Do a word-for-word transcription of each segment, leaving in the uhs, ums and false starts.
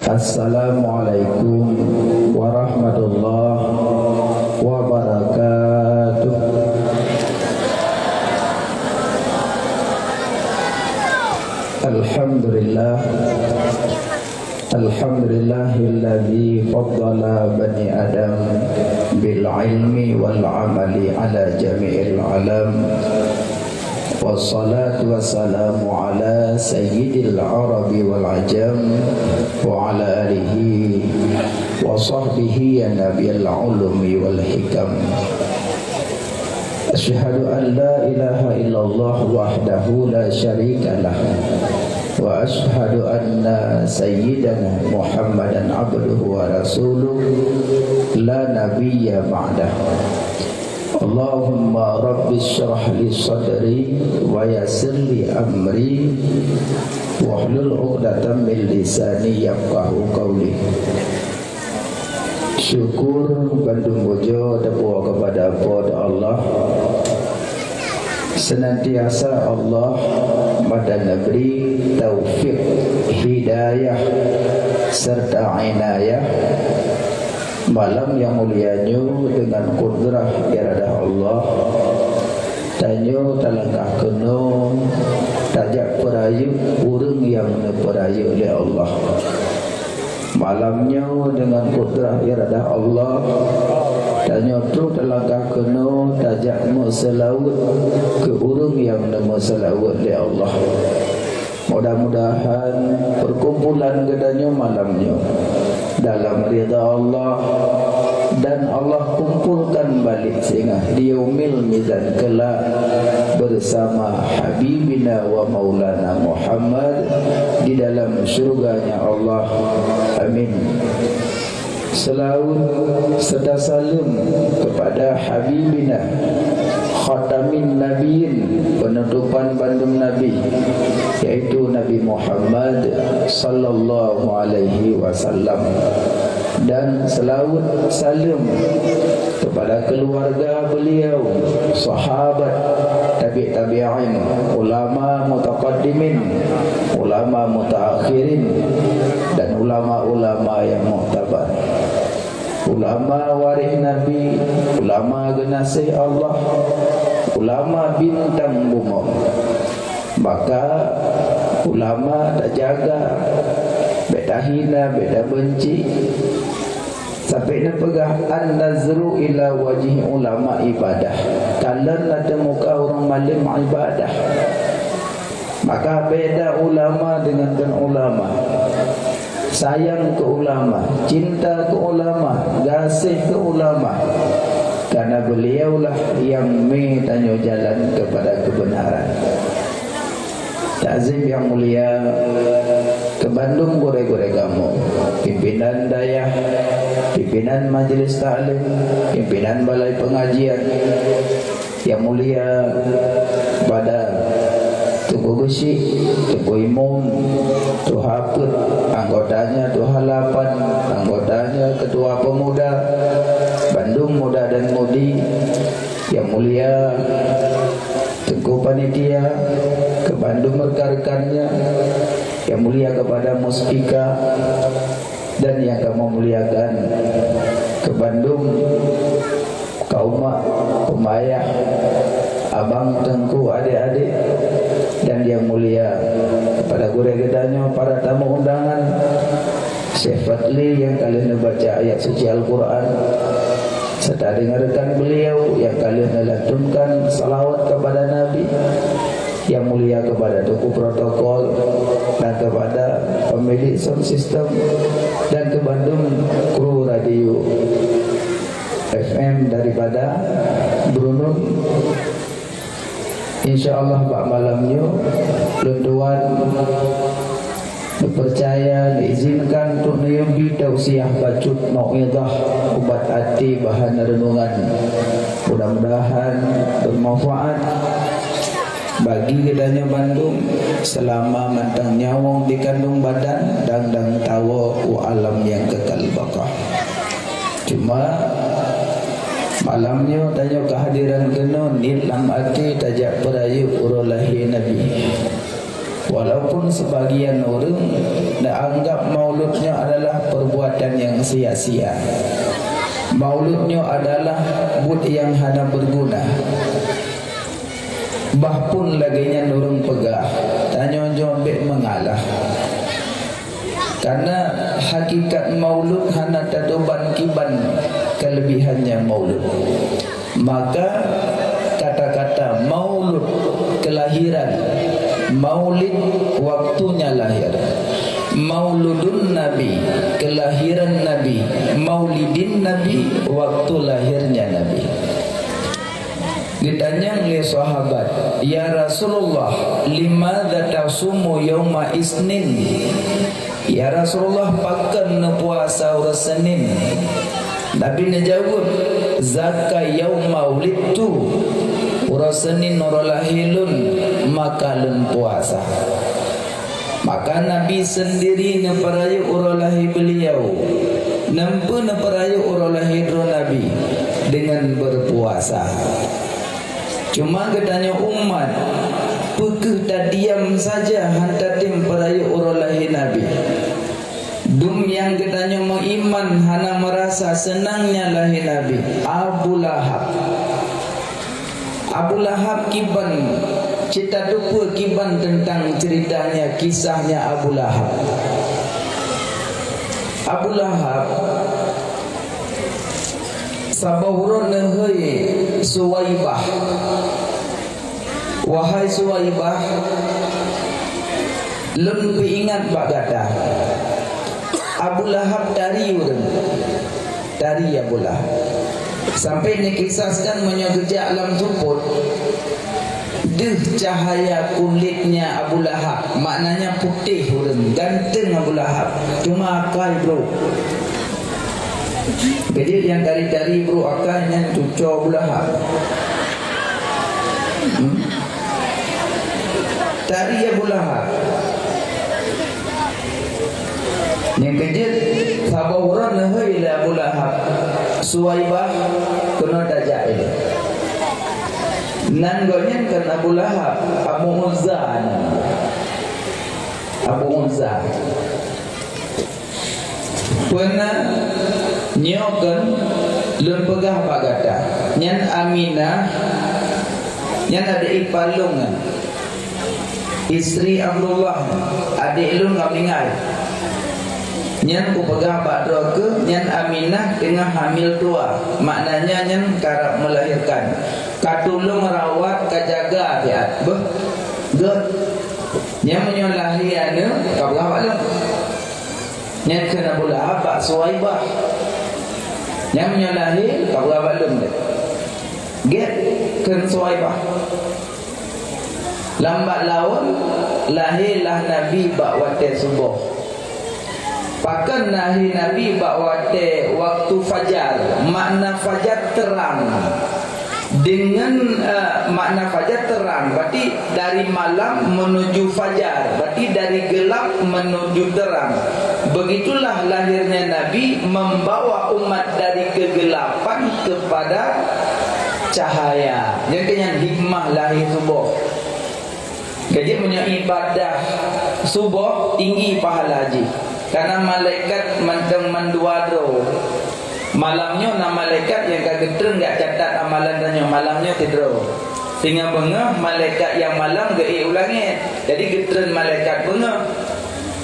Assalamualaikum warahmatullahi wabarakatuh. Alhamdulillah. Alhamdulillahilladzi faddala bani Adam bil ilmi wal amali ala jami'il alam. Wassalatu wassalamu ala sayyidil arabi wal ajam wa ala alihi wa sahbihi ya nabiyal ulumi wal hikam. Asyhadu an la ilaha illallah wahdahu la syarika lah. Wa asyhadu anna sayyidana Muhammadan abduhu wa rasuluh la nabiyya ba'dah. Allahumma rabbi syrah li sadri wa yassir li amri wahlul 'uqdatam min lisani yafqahu qawli. Syukur bandum pujoe teupuwoe keupada Po teu Allah. Seunantiasa Allah mada neubri taufik, hidayah, serta inayah. Malam nyang mulia nyoe deungon kudrah iradah Allah, tanyoe talangkah keunoe tajak peurayeuk ureuëng nyang neupeurayeuk lé Allah. Malam nyoe deungon kudrah iradah Allah, tanyoe trok talangkah keunoe tajak meuseulaweuet keu ureuëng nyang neumeuseulaweuet lé Allah. Mudah-mudahan perkumpulan geutanyoe malam nyoe dalam ridha Allah, dan Allah kumpulkan balik singoh di yaumil mizan kelak bersama Habibina wa Maulana Muhammad di dalam syurga-Nya Allah. Amin. Seulaweuet serta saleuem keupada Habibina Khatamin Nabiyyin, penutupan bandum nabi, yaitu Nabi Muhammad sallallahu alaihi wasallam. Dan seulaweuet saleuem keupada keuluwarga beliau, sahabat, tabi' tabi'in, ulama mutaqaddimin, ulama mutaakhirin, dan ulama-ulama nyang muktabar. Ulama waréh Nabi, ulama geunaséh Allah, ulama bintang bumoe. Maka ulama tajaga, bék tahina, bék tabeunci. Sampai neupeugah, "An-nazru ila wajhi ulama ibadah." Kalon ateueh muka ureuëng malém ibadah. Maka beda ulama dengan bukan ulama. Sayang keu ulama, cinta keu ulama, gaséh keu ulama. Karena beliaulah yang mé tanyoe jalan kepada kebenaran. Takzim nyang mulia keu bandum gurée-gurée kamoe, pimpinan dayah, pimpinan majelis taklim, pimpinan balai pengajian, nyang mulia bada Teungku Geuchik, Teungku Imum, Tuha Peuet, anggotanya Tuha Lapan, anggotanya Ketua Pemuda, bandum muda dan mudi, nyang mulia Teungku Panitia, keu bandum rekan-rekannya, nyang mulia keupada muspika, dan nyang kamoe muliakan keu bandum kaum mak, peumayah, abang, teungku, adék-adék, dan nyang mulia keupada gurée geutanyoe, para tamu undangan. Syekh Fadli nyang ka lheueh neubaca ayat suci Al-Quran, serta dengan rekan beliau nyang ka lheueh neulantunkan salawat kepada Nabi, nyang mulia kepada teungku protokol dan kepada pemilik sound system dan keu bandum kru radio F M daripada Brunei. Insya Allah bak malam nyoe lôn tuan neupeucaya, neuizinkan untuk neuyue bi tausiah bacut mau'izah, ubat até, bahan renungan. Mudah-mudahan bermanfaat bagi geutanyoe bandum selama mantong nyawöng dikandung badan dan, dan tawoe u alam nyang kekal baka. Cuma malam nyoe tanyoe keuhadiran keunoe niet lam até tajak peurayeuk uroe lahé Nabi. Walaupun sebagian ureuëng da anggap maulud nyoe adalah perbuatan nyang sia-sia. Maulud nyoe adalah buet nyang hana beuguna. Bah pun lagée nyan ureuëng peugah, tanyoe nyoe bék meungalah. Karena hakikat maulud hana tatoban kiban kelebihannya maulud. Maka kata-kata maulud kelahiran, maulid waktunya lahir. Mauludun Nabi, kelahiran Nabi, maulidin Nabi, waktu lahirnya Nabi. Geutanyong lé sahabat, "Ya Rasulullah, limadza tasumu yauma isnin?" "Ya Rasulullah, pakon neupuasa uroe Senin?" Nabi neujaweueb, "Zaka yauma wulidtu." Uroe Senin uroe lahé lôn, maka lôn puasa. Maka Nabi sendiri neupeurayeuk uroe lahé beliau. Neumpeue neupeurayeuk uroe lahé droe Nabi? Dengan berpuasa. Cuma geutanyoe umat, peu kheueh tadiam saja hana tatem peurayeuk uroe lahé Nabi. Dum nyang geutanyoe meuiman hana meurasa seunangnya lahé Nabi, Abu Lahab. Abu Lahab kiban, cit tateupeue kiban teuntang ceuritanya, kisahnya Abu Lahab. Abu Lahab saboh uroe neuhôi Suwaibah, "Wahai Suwaibah, lôn peuingat bak gata." Abu Lahab tari ureuëng. Tari Abu Lahab. Sampai neukisahkan meunyoe geujak lam seupôt, deuh cahaya kulitnya Abu Lahab, maknanya putéh ureuëng, ganteng Abu Lahab. Cuma akai brok. Jadi nyang tari-tari brok akai nyan cuco Abu Lahab. Hmm? Tari Abu Lahab. Nyang keujeuet, saboh uroe neuhôi lé Abu Lahab, "Suwaibah, keunoe tajak ilée." Nan gobnyan kon Abu Lahab, Abu Uzza nan. Abu Uzza. Peuna nyoe kon lôn peugah bak gata. Nyan Aminah, nyan adék ipar lôn nyan. Istri Abdullah, adék lôn ka meuninggai. Nyan kupeugah bak droe keuh, nyan Aminah teungoh hamil dua, maknanya nyan karab meulahirkan. Ka tulông rawat, ka jaga siat. Beuh, gét. Nyan meunyoe lahé aneuk, ka peugah bak lôn. Nyan kheun Abu Lahab bak Suwaibah. Nyan meunyoe lahé, ka peugah bak lôn deh. Gét kheun Suwaibah. Lam bak laôt, lahé lah Nabi bak watée suboh. Pakon lahé Nabi bak watée waktu fajar, makna fajar terang. Dengan, eh, makna fajar terang, berarti dari malam menuju fajar, berarti dari gelap menuju terang. Begitulah lahirnya Nabi membawa umat dari kegelapan kepada cahaya. Nyan keuh nyan hikmah lahé suboh. Jadi meunyoe ibadah suboh tinggi pahala jih. Karena malaikat mantong mandua droe. Malam nyoe na malaikat nyang ka geutreun jak catat amalan tanyoe malam nyoe sidroe. Singoh beungoh malaikat nyang malam geuék u langét. Jadi geutreun malaikat beungoh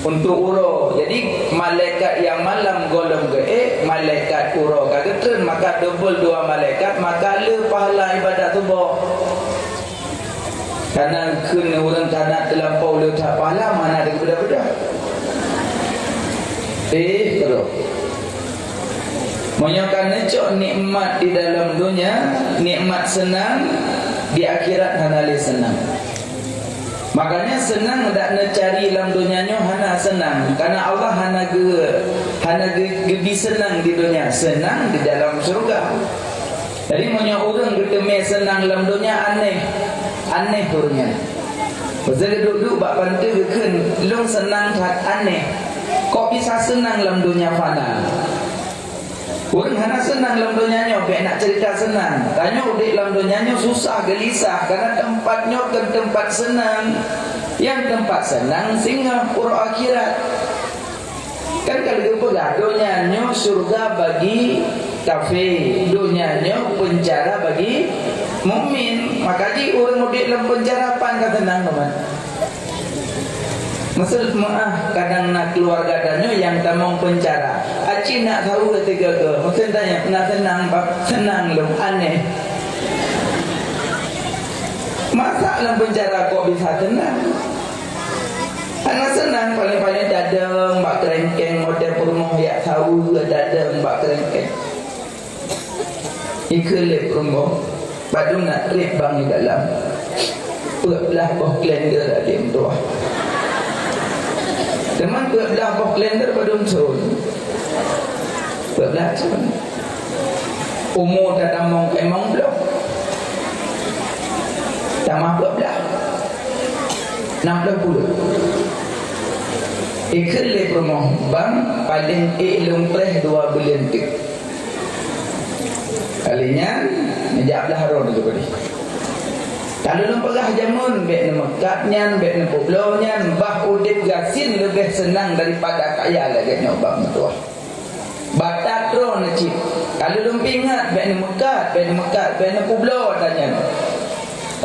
untuk uroe. Jadi malaikat nyang malam gohlom geuék, malaikat uroe ka geutreun, maka dobel dua malaikat, maka le pahala ibadat suboh. Kana kheun ureuëng kana teulampau le that pahala, mana ada beudôh-beudôh. Eh, keudroe. Meunyoe ka neucok nikmat di dalam donya, nikmat seunang, di akhirat hana lé seunang. Makanya seunang dak neucari lam donya nyoe hana seunang, karena Allah hana geu-, hana geu-, geubi seunang di donya, seunang di dalam syurga. Jadi meunyoe ureuëng geuteumé seunang lam donya, aneh, aneh ureuëng nyan. Pasal duek-duek bak panteue geukheun, "Lôn seunang that, aneh. Kok bisa seunang lam donya fana?" Ureuëng hana seunang lam donya nyoe, bék nak cerita seunang. Tanyoe udeb lam donya nyoe susah, geulisah, karena teumpat nyoe kon teumpat seunang. Nyang teumpat seunang singoh uroe akhirat. Kan ka lheueh geupeugah, donya nyoe syurga bagi kafé, donya nyoe peunjara bagi mukmin. Maka jih ureuëng udeb lam peunjara pan ka seunang, teuma. Maksud meuah kadang na keuluwarga tanyoe nyang tamong peunjara. Aci nak saweue teuga-ga. Maksud tanyoe, na seunang, Pak? Seunang lom, aneh. Masa lam peunjara kok bisa seunang? Hana seunang, paléng-paléng tadong bak keureuengkeng, watée peurumoh jak saweue tadong bak keureuengkeng. Ikheun lé peurumoh, padum na trép bang di dalam. Peuet blaih boh kalender até meutuah. Teuma peuet blaih boh kalender padum thon? Peuet blaih thon. Umu tatamong limong ploh. Tamah peuet blaih. Nam ploh puluh. Ikheun lé peurumoh, bang, paléng ék lôn preh dua buleuen teuk. Kali nyan, neujak blaih droe laju keudeh. Ka lôn peugah jameun, bék neumeukat nyan, bék neupubloe nyan, bah udeb gasien leubeh seunang daripada kaya lagée nyoe bak meutuah. Batat droe neucit. Ka lôn peuingat, bék neumeukat, bék neumeukat, bék neupubloe ata nyan.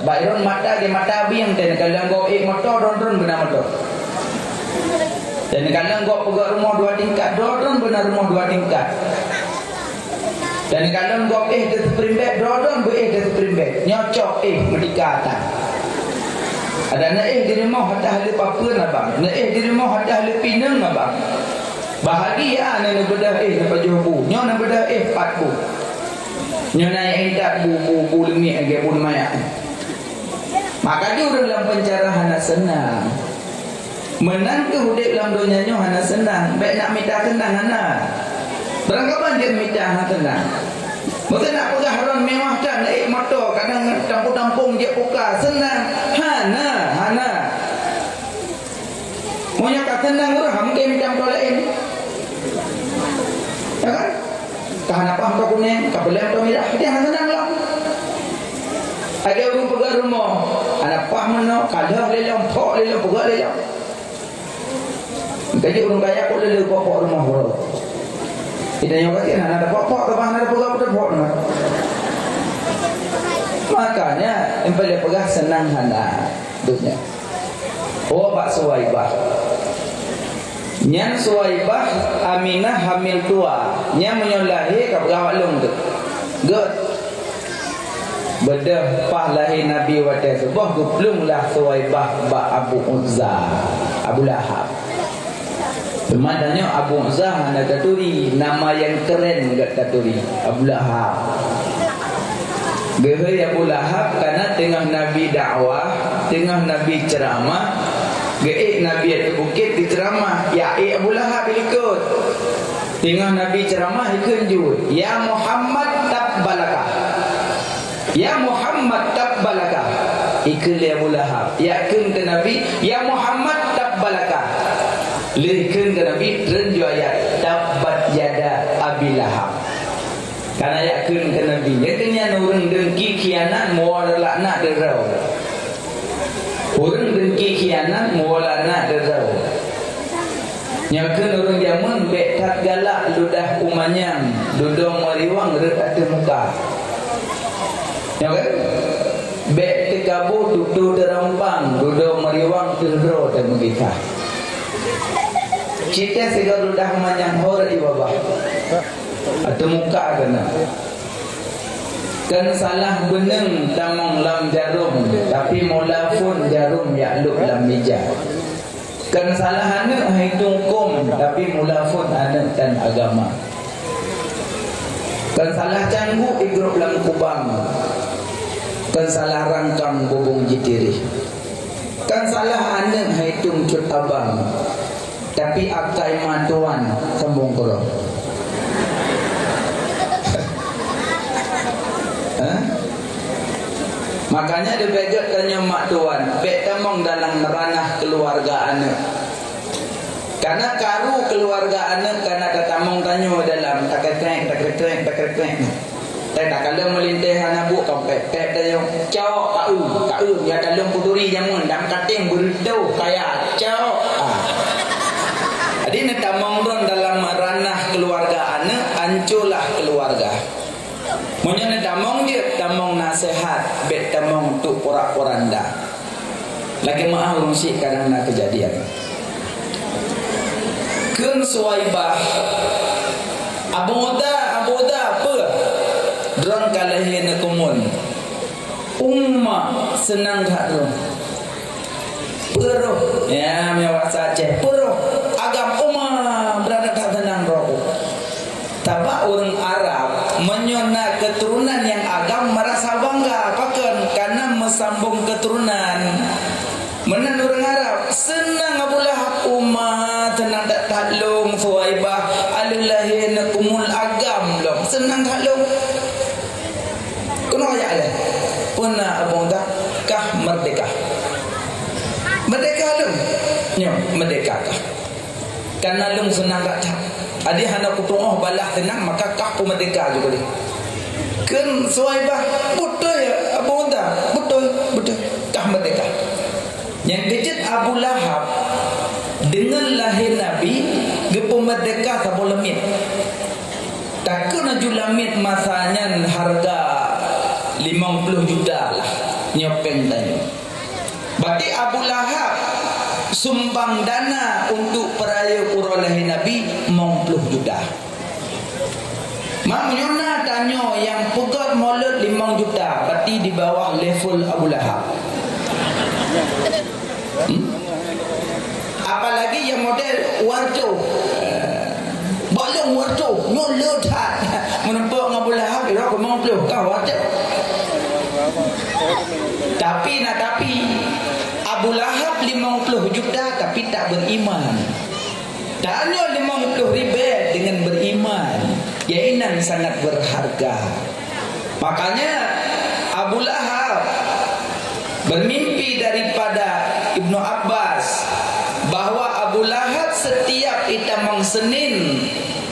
Bak droe mata di mata bieng, dan kalon gob ék moto, droe-droe beuna moto. Dan kalon gob peugöt rumoh dua tingkat, droe-droe beuna rumoh dua tingkat. Dan kalon gob éh teuseupeulimbét, droe-droe beu éh teuseupeulimbét. Nyoe cok éh meutika tan. Ada na éh di rumoh atah lé papeuen abang, na éh di rumoh atah lé pineung abang. Bahagia na neubeudôh éh neupajoh bu, nyoe neubeudôh éh pat bu. Nyoe na nyang intat bu, bu, bu leumiek lagée bu manyang. Maka jih ureuëng lam peunjara hana seunang. Meunan kheueh udeb lam donya nyoe hana seunang, bék nak mita seunang hana. Barangkaban jeuet mita hana seunang. Mungken nak peugah droe meuwah that, naik moto, kadang tampung-tampung jeuet puka, seunang? Hana, hana. Meunyoe ka seunang ureuëng, mungken mita moto laén. Ya kan? Ka hana paih moto kuneng, ka peureulée moto mirah, jadi hana seunang lom. Lagée ureuëng peugöt rumoh, hana paih meunoe, ka lheueh lé lom, phok lé lom, peugöt lé lom. Ka jeuet ureuëng kaya kok lé-lé phok-phok rumoh uroe. Kita nyoe ka hana ada phok-phok, ka hana ada peugöt, peugöt phok na. Makanya, nyang paleng peugah seunang hana donya. Oh, bak Suwaibah. Nyan Suwaibah, Aminah hamil tuha. Nyan meunyoe lahé ka peugah bak lôn tu. Gét. Beudôh paih lahé Nabi watée suboh geuplueng lah Suwaibah bak Abu Uzza, Abu Lahab. Teuma tanyoe Abu Uzza hana taturi, nama nyang keren gét taturi, Abu Lahab. Geuhôi Abu Lahab kana teungoh Nabi dakwah, teungoh Nabi ceuramah, geuék Nabi ateueh bukét geuceuramah, ya ék Abu Lahab ilikot. Teungoh Nabi ceuramah ikheun jeuet, "Ya Muhammad tabbalaka. Ya Muhammad tabbalaka." Ikheun lé Abu Lahab, ya kheun keu Nabi, "Ya Muhammad tabbalaka." Lheueh kheun keu Nabi, treun ju ayat, "Tabbat yada Abi Lahab." Kana ya kheun keu Nabi, ya kheun nyan ureuëng deungki khianat meuwoe laknat di droe. Ureuëng deungki khianat meuwoe laknat di droe. Nyoe kheun ureuëng jameun bék that galak ludah u manyang, dudoe meuriwang rhot ateueh muka. Nyoe kan? Bék teukabu tutoe teurompang, dudoe meuriwang teuh droe teumeugisa. Cit teuh sigoe ludah u manyang hor i babah. Ateueh muka keunoe. Kon salah beuneung tamong lam jarôm, tapi mula phon jarôm jak lôb lam mija. Kon salah aneuëk hai tungkôm, tapi mula phon aneuëk tan agama. Kon salah cangguek igrôp lam kubang, kon salah rangkang bubông jitirih. Kon salah aneuëk hai tungcut abang, tapi akai ma tuan sambông keudroe. Hah? Makanya leubeh gét tanyoe mak tuan, bék tamong dalam ranah keuluwarga aneuëk. Kana karu keuluwarga aneuëk kana tatamong tanyoe dalam takrekrek, takrekrek, takrekrek. Takalon meulintèe hana buet ka pép-pép dayong. Cok, ka eu, ka eu, ya kalon peuturi jameun dan katéng beureutoh kaya. Cok. Ah. Jadi neutamong droen dalam ranah keuluwarga aneuk, ancolah keuluwarga. Meunyoe neutamong jeuet, tamong naseuhat, bèk tamong tuk porak-poranda. Lakèe meu'ah ureueng syik kadang na keujadian. Kheun Suwaibah, "Abu Uda, Abu Uda, peue?" "Droen ka lahé neukeumul." "Uma, seunang that droen." "Peue roh?" Ya, meunyoe basa Aceh, "Peue roh?" "Agam uma, beurada that seunang roh." Sabab ureueng Arab, meunyoe na keuturonan nyang agam, meurasa bangga. Pakon? Kareuna meusambong keuturonan. Meunan ureueng Arab, seunang Abu Lahab, "Uma, seunang that-that lôn, Suwaibah, aleuh lahé neukeumul agam lom, seunang that lôn." Keunoe jak lé, "Peue na Abu Uda?" "Kah meurdeka." "Meurdeka lôn?" "Nyoe, meurdeka kah." "Kareuna lôn seunang that-that. Adak hana kutu'oh balaih seunang, maka kah peumeurdeka juga deh." Kheun Suwaibah, "Beutôi, Abu Uda, beutôi, beutôi, kah meurdeka." Nyang keujeuet Abu Lahab, deungon lahé Nabi, geupeumeurdeka saboh lamiet. Takheun laju lamiet masa nyan hareuga limong ploh juta lah, nyoe péng tanyoe. Berarti Abu Lahab sumbang dana untuk peurayeuk uroe lahé Nabi limong ploh juta. Mak, meunyoe na tanyoe nyang peugöt mulod limong juta, berarti di bawah level Abu Lahab. Hmm? Apalagi nyang model warco. Bak lôn warco, nyoe le that. Meuneupok ngon Abu Lahab, irok limong ploh, ka warco. Tapi na tapi, Abu Lahab limong ploh juta, tapi tak beriman. Tanyoe limong ploh ribèe deungon beriman, inan sangat berharga. Makanya Abu Lahab bermimpi daripada Ibnu Abbas bahwa Abu Lahab setiap itamong Senin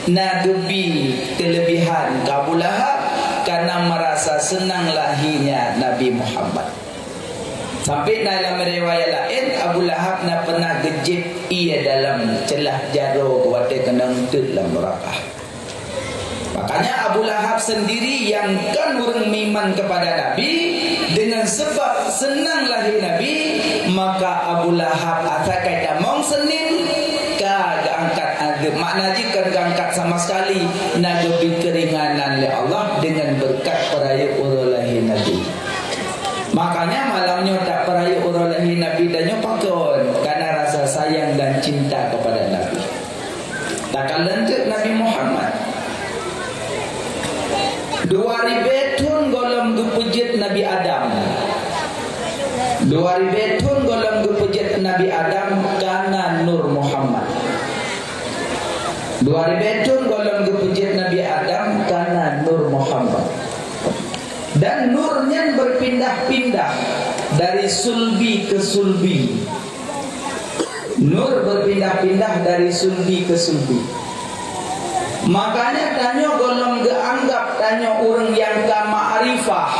na geubri kelebihan keu Abu Lahab karena merasa senang lahirnya Nabi Muhammad. Sampai na lam riwayat laén, Abu Lahab na pernah geujép ié dalam ceulah jaroe geuh watèe keuneuk teuk lam neurakah. Makanya Abu Lahab sendiri yang kan ureueng meuiman kepada Nabi, dengan sebab senang lahir Nabi, maka Abu Lahab asai ka itamong Senin ka geuangkat azeub. Makna jih kon geuangkat sama sekali, na geubri keuringanan lé Allah dengan berkat peurayeuk uroe lahir Nabi. Makanya malam nyoe tapeurayeuk uroe lahé Nabi tanyoe pakon? Karena rasa sayang dan cinta kepada Nabi. Takalon teuk Nabi Muhammad. Dua ribèe thon gohlom geupeujeuet Nabi Adam. Dua ribèe thon gohlom geupeujeuet Nabi Adam ka na Nur Muhammad. Dua ribèe thon gohlom geupeujeuet Nabi Adam ka na Nur Muhammad. Dan nur nyan berpindah-pindah dari sulbi ke sulbi. Nur berpindah-pindah dari sulbi ke sulbi. Makanya tanyoe gohlom geuanggap tanyoe ureueng nyang ka makrifah.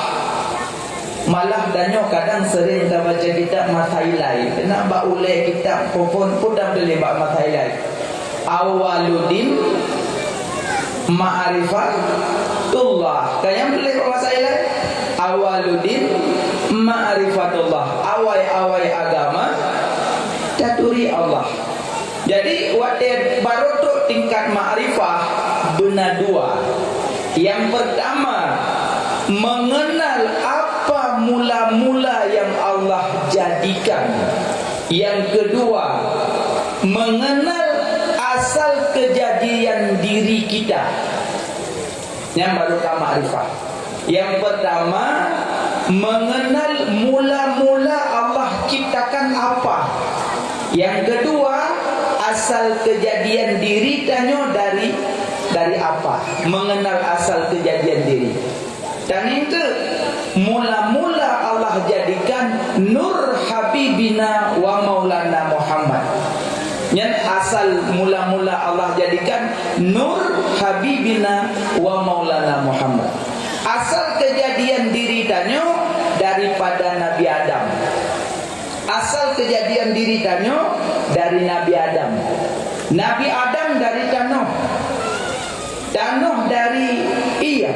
Malah tanyoe kadang sering tabaca kitab Masailai. Keunan bak ulèe kitab phôn-phôn pun dah tuléh bak Masailai. Awwaluddin ma'rifatullah. Ka nyang tuléh bak Masailai. Awwaluddin ma'rifatullah. Awai-awai agama taturi Allah. Jadi, watèe barô trôk tingkat makrifah beuna dua. Yang pertama, mengenal apa mula-mula yang Allah jadikan. Yang kedua, mengenal asal kejadian diri kita. Nyan baru ka makrifah. Yang pertama, mengenal mula-mula Allah ciptakan apa. Yang kedua, asal kejadian diri tanyoe dari, dari apa. Mengenal asal kejadian diri. Dan itu mula-mula Allah jadikan Nur Habibina wa Maulana Muhammad. Nyan asal mula-mula Allah jadikan Nur Habibina wa Maulana Muhammad. Asal keujadian diri tanyoe daripada Nabi Adam. Asal keujadian diri tanyoe dari Nabi Adam. Nabi Adam dari tanoh. Tanoh dari ié.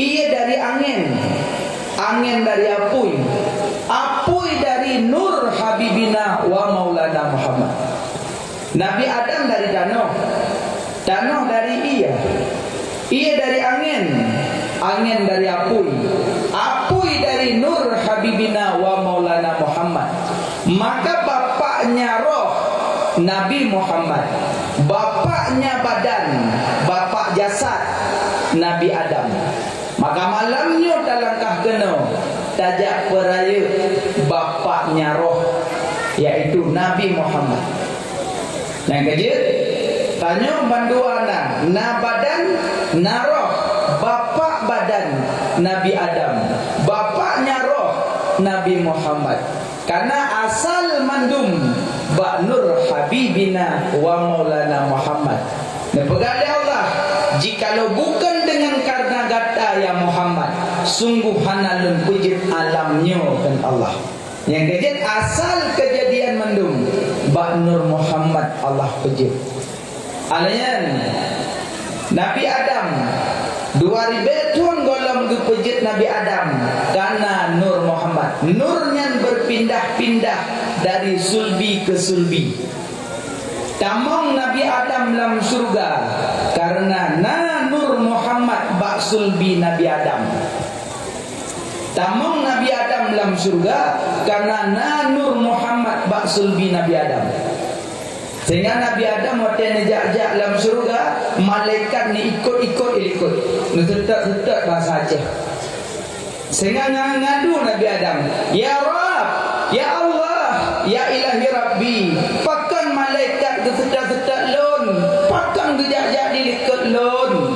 Ié dari angén. Angén dari apui. Apui dari Nur Habibina wa Maulana Muhammad. Nabi Adam dari tanoh, tanoh dari ié, ié dari angén, angén dari apui, apui dari Nur Habibina wa Maulana Muhammad. Maka bapaknya roh Nabi Muhammad, bapaknya badan, bapak jasad Nabi Adam. Maka malam nyoe talangkah keunoe tajak peurayeuk bapaknya roh, yaitu Nabi Muhammad. Nyang keujeuet, tanyoe bandua na, na badan, na roh, bapak badan Nabi Adam, bapaknya roh Nabi Muhammad. Kana asal mandum bak Nur Habibina wa Maulana Muhammad. Neupeugah lé Allah, "Jikalau bukon deungon kareuna gata, ya Muhammad, sungguh hana lôn peujeuet alam nyoe," kheun Allah. Nyang keujeuet asal keujadian mandum bak Nur Muhammad Allah peujeuet. Alèh nyan, Nabi Adam, dua ribèe thôn gohlom geupeujeuet Nabi Adam, kana Nur Muhammad. Nur nyan beupindah-pindah dari sulbi keu sulbi. Tamong Nabi Adam lam syeuruga, kareuna na Nur Muhammad bak sulbi Nabi Adam. Tamong Nabi Adam lam syeuruga, kareuna na Nur Muhammad bak sulbi Nabi Adam. Sehingga Nabi Adam watèe neujak-jak lam syeuruga, malaikat neuikot-ikot ilikot, neuseutôt-seutôt bahasa Aceh. Sehingga nga-, ngadu Nabi Adam, "Ya Rabb, ya Allah, ya Ilahi Rabbi, pakon malaikat geuseutôt-seutôt lôn, pakon geujak-jak dilikot lôn?"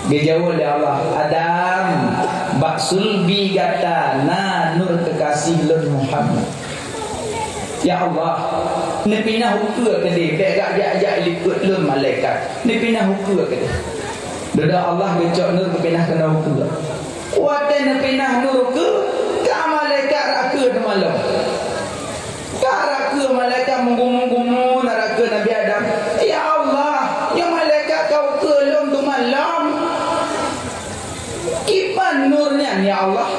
Geujaweueb lé Allah, "Adam, bak sulbi gata na Nur keukaséh lôn Muhammad." "Ya Allah, neupinah ukeue keudéh, bèk geujak-jak likot lôn malaikat. Neupinah ukeue keudéh." Dudoe Allah geucok Nur geupinah keunoe ukeue. Watèe neupinah Nur ukeue, ka malaikat rakeue teuma lom. Ka rakeue malaikat meugumun-gumun rakeue Nabi Adam. "Ya Allah, nyoe malaikat ka ukeue lôn teuma lom. Kiban Nur nyan, ya Allah?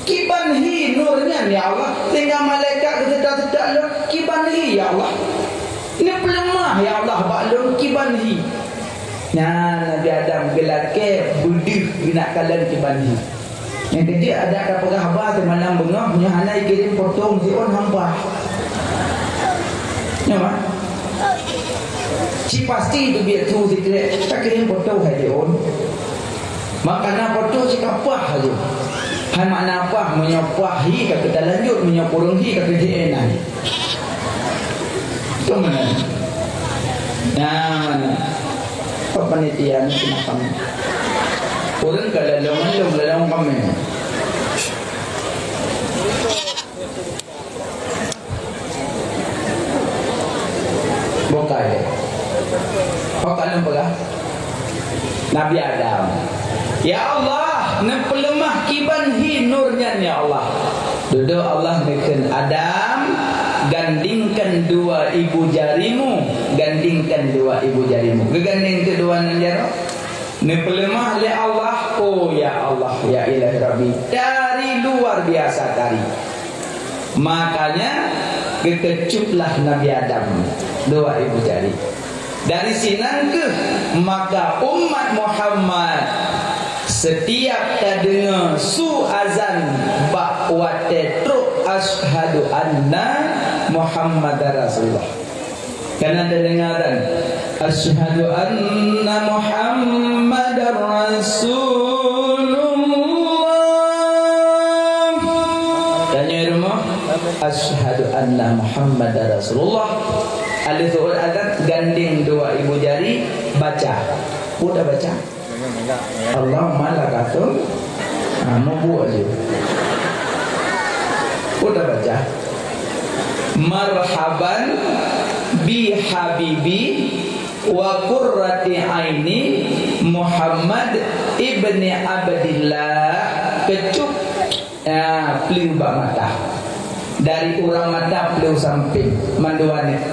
Kiban hi Nur nyan, ya Allah? Sehingga malaikat geuseutôt-seutôt lôn, kiban hi, ya Allah? Neupeuleumah, ya Allah, bak lôn, kiban hi." Nyan Nabi Adam geulakèe beudeuh geunak kalon kiban hi. Nyang keujeuet adak tapeugah haba seumalam beungoh, nyoe hana jikirém foto meusiôn hampa. Nyoe mah. Ci pasti teubiet su sikrek, takirém foto hai jiôn. Maka na foto cit ka paih laju. Hai makna paih, meunyoe paih hi ka keu talanjut, meunyoe kureueng hi ka keu jiéh nan. Tu meunan. Nah, meunan. Apa panitia ni kenapa ni? Kureueng ka lalong-lalong, lalong kami. Bukai. Ho ka lôn peugah? Nabi Adam. "Ya Allah, neupeuleumah kiban hi Nur nyan, ya Allah." Dudoe Allah neukheun, "Adam, gandingkan dua ibu jarimu, gandingkan dua ibu jarimu." Geugandeng keu dua nan jaroe. Neupeuleumah lé Allah, oh ya Allah, ya Ilahi Rabbi, tari luar biasa tari. Makanya, geukeucuplah Nabi Adam dua ibu jari. Dari sinan keuh maka umat Muhammad setiap tadeungoe su azan bak watèe trok, "Asyhadu anna Muhammadar Rasulullah." Kana tadeungoe azan, "Asyhadu anna Muhammadar Rasulullah." Tanyoe di rumoh, "Asyhadu anna Muhammadar Rasulullah." Alèh seuôt azan, gandeng dua ibu jari, baca. Peue tabaca? Allahumma lakasum. Ha, meubuet laju. Peue tabaca? "Marhaban bi habibi wa qurrati aini Muhammad Ibni Abdillah, keucup, ya, pleue bak mata. Dari uram mata pleue sampéng, mandua nyoe.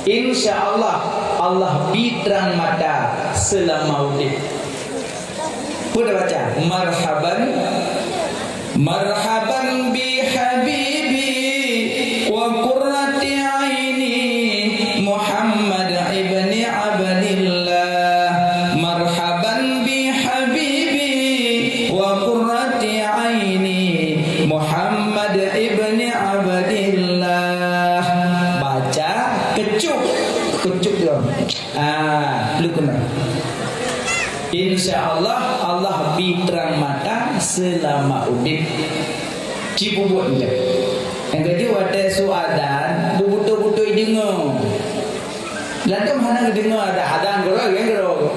Insya Allah, Allah bi trang mata seulama udeb. Peue baca? Marhaban, marhaban bi habibi wa qurrati aini Muhammad ibni Abdillah. Marhaban bi habibi wa qurrati aini Muhammad ibni Abdillah. Baca keucup, keucup dia. Ah, lu kena. Insya Allah, Allah bi trang mata seulama udeb. Ci bubuet nyan. Nyang keujeuet watée su adan, beubeutôi-beutôi deungoe. Ladom hana geudeungoe adan, adan keudroe, nyang keudroe.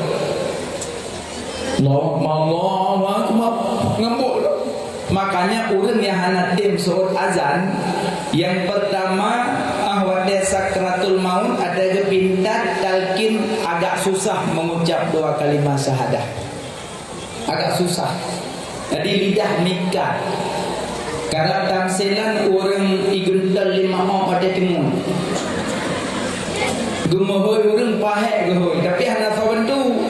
Allahu Akbar, Allahu Akbar. Ngambok tu. Makanya ureuëng nyang hana tem seuôt azan, nyang peurtama, ah, watée sakratul maut ada geupintat talkin agak susah mengucap dua kalimah syahadah. Agak susah. Jadi lidah mikat. Karab tamsilan ureuëng igeunteul lima ôk watée teungoh. Geumeuhôi ureuëng pahek geuhôi, tapi hana saban tu.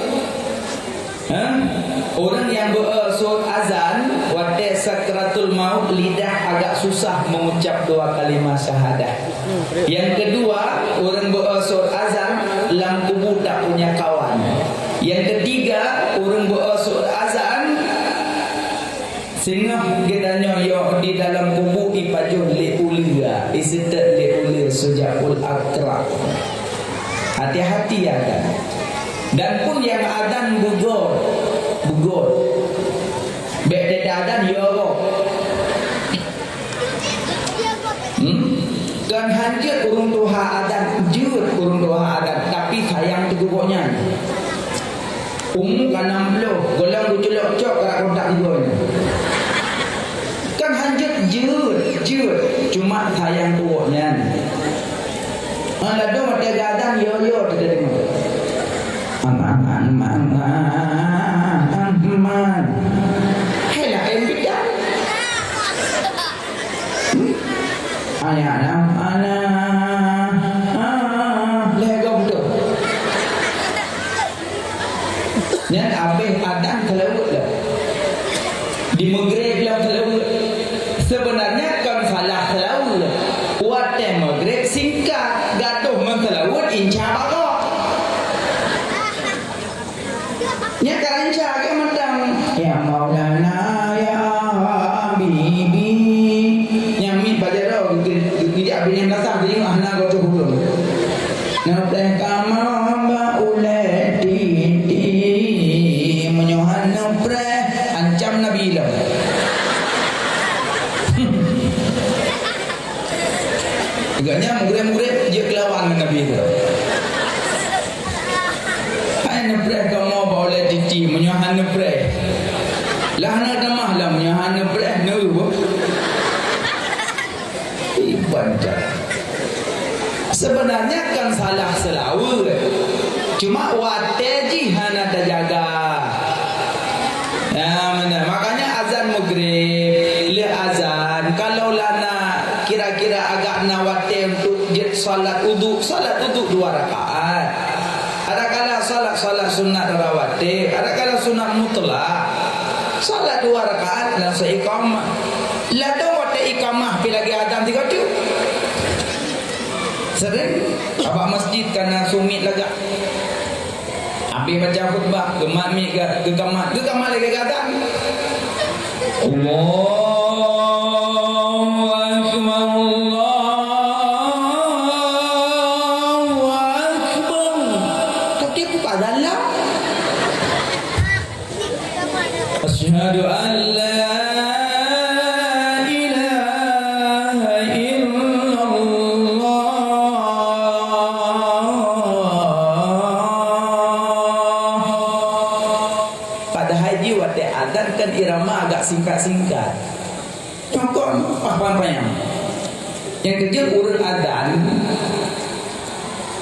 Ha? Ureuëng nyang beu-e seuôt azan, watée sakratul maut lidah agak susah mengucap dua kalimah syahadah. Nyang keudua, ureuëng beu-e seuôt azan, lam kubu tak punya kawan. Nyang keutiga, ureuëng beu-e seuôt azan, singoh geutanyoe yoh di dalam kubu ipajoh lé uleue, iseutôt lé uleue Sujaul Aqra. Hati-hati ya kan. Dan pun nyang adan beugot, beugot. Bék teuka adan yo. Hmm? Kon hanjeuet ureuëng tuha adan, jeuet ureuëng tuha adan, tapi sayang teugeuh gobnyan. Umu ka nam ploh, gohlom geuculok cok ka kontak geuh nyan. Kan hanjeuet jeuet, jeuet, cuma sayang tuwok nyan. Ngon ladôm watée geuadan yo-yo teudeungoe. Aman, aman, aman, aman. Hai laén bidan. Anak, anak, anak, ah, lego beutôi. Nyan abéh adan seulaweuet lom. Di Maghrib lom seulaweuet. Sebenarnya kon salah seulaweuet. Watée Maghrib singkat, gadôh meuseulaweuet inca bagoe. Nyan ka rancak gét mantong. Ya Maulana, ya Habibi. Nyang miet bak jaroe geu-, geu-, geujak binéh meunasah, geuyue hana geutuh ulôn. Neupreh kamoe bak ulée titi. Meunyoe hana neupreh, ancam Nabi lom. Agaknya murid-murid jeuet keulawan ngon Nabi tu. Hai neupreh kamoe bak ulée titi, meunyoe hana neupreh. Lah hana tamah lah, meunyoe hana neupreh, neu. Iban dah. Sebenarnya kan salah seulaweuet. Cuma watée jih hana tajaga. Ya, benar. Makanya azan Maghrib, lheueh azan, kalau lah na kira-kira agak na watée untuk jeuet salat uduk, salat uduk dua rakaat. Adakala salat-salat sunat rawatib, adakala sunat mutlak, salat dua rakaat langsung iqamah. Ladôm watée iqamah pi lagée azan tiga tu. Sering, abak masjid kana sumiet lagak. Abéh baca khutbah, geumat miet ga-, geukamat, geukamat lagée gata. Allahu Akbar, Allahu Akbar. Tapi aku tak dalam. Asyhadu an la ilaha illallah. Padahai jih watée azan kan irama agak singkat-singkat. Cukôp panyang-panyang. Nyang keujeuet ureuëng azan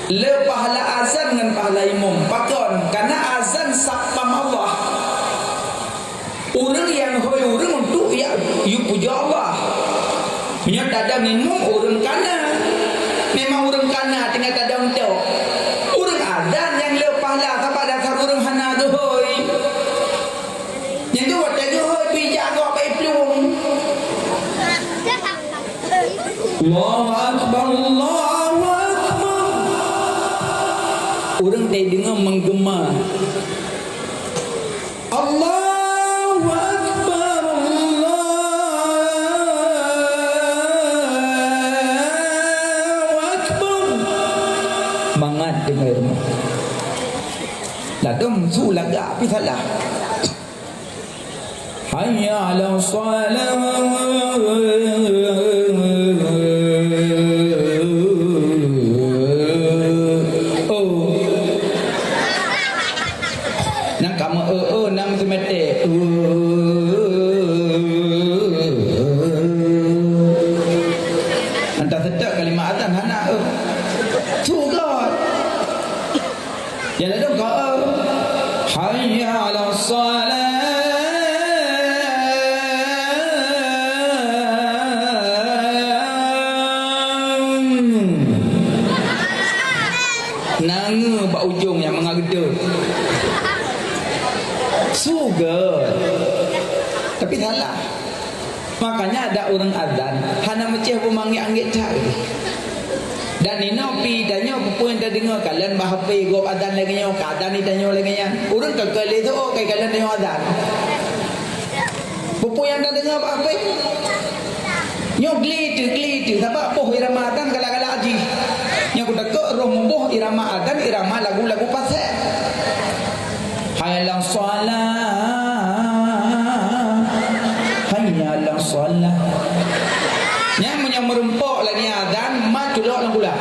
le pahala azan ngon pahala imum. Pakon? Karena azan satpam Allah. Pujoe Allah. Meunyoe tadong imum ureuëng kana, memang ureuëng kana teungoh tadong tok. Ureuëng azan nyang le pahala sabab dasar ureuëng hana geuhôi. Nyan tu watée geuhôi pih jak gok bak plueng. Allahu Akbar, Allahu Akbar. Ureuëng teudeungoe meugeuma. Allahu Akbar, Allahu Akbar. Mangat deungoe rumoh. Ladom su lagak pih salah. Hayya 'ala shalah. Oh. Nang kamoe, eh, eh, nang seumetek. Eh. Entah seutôt kalimat azan hana, eh. Sugot. Ya, ladom ka, eh. Hayya 'ala shalah. Nangeue bak ujong nyang mangat geudeue. Sugot. Tapi salah. Makanya ada ureuëng azan, hana meucéh beumanggét-anggét that. Dan inoe pih tanyoe peue-peue nyang tadeungoe, kalon bak H P gob azan lagée nyoe, ka azan tanyoe lagée nyan. Ureuëng ka keu lé soe kai kalon tanyoe azan. Peue-peue nyang tadeungoe bak H P? Nyoe gli teuh, gli teuh, sabab boh irama azan galak-galak jih. Nyoe kutakot roh muboh irama azan, irama lagu-lagu paséh. Hayya 'alas shalah. Hayya 'alas shalah. Nyan meunyoe meurumpok lagée azan, mat culok lam gula.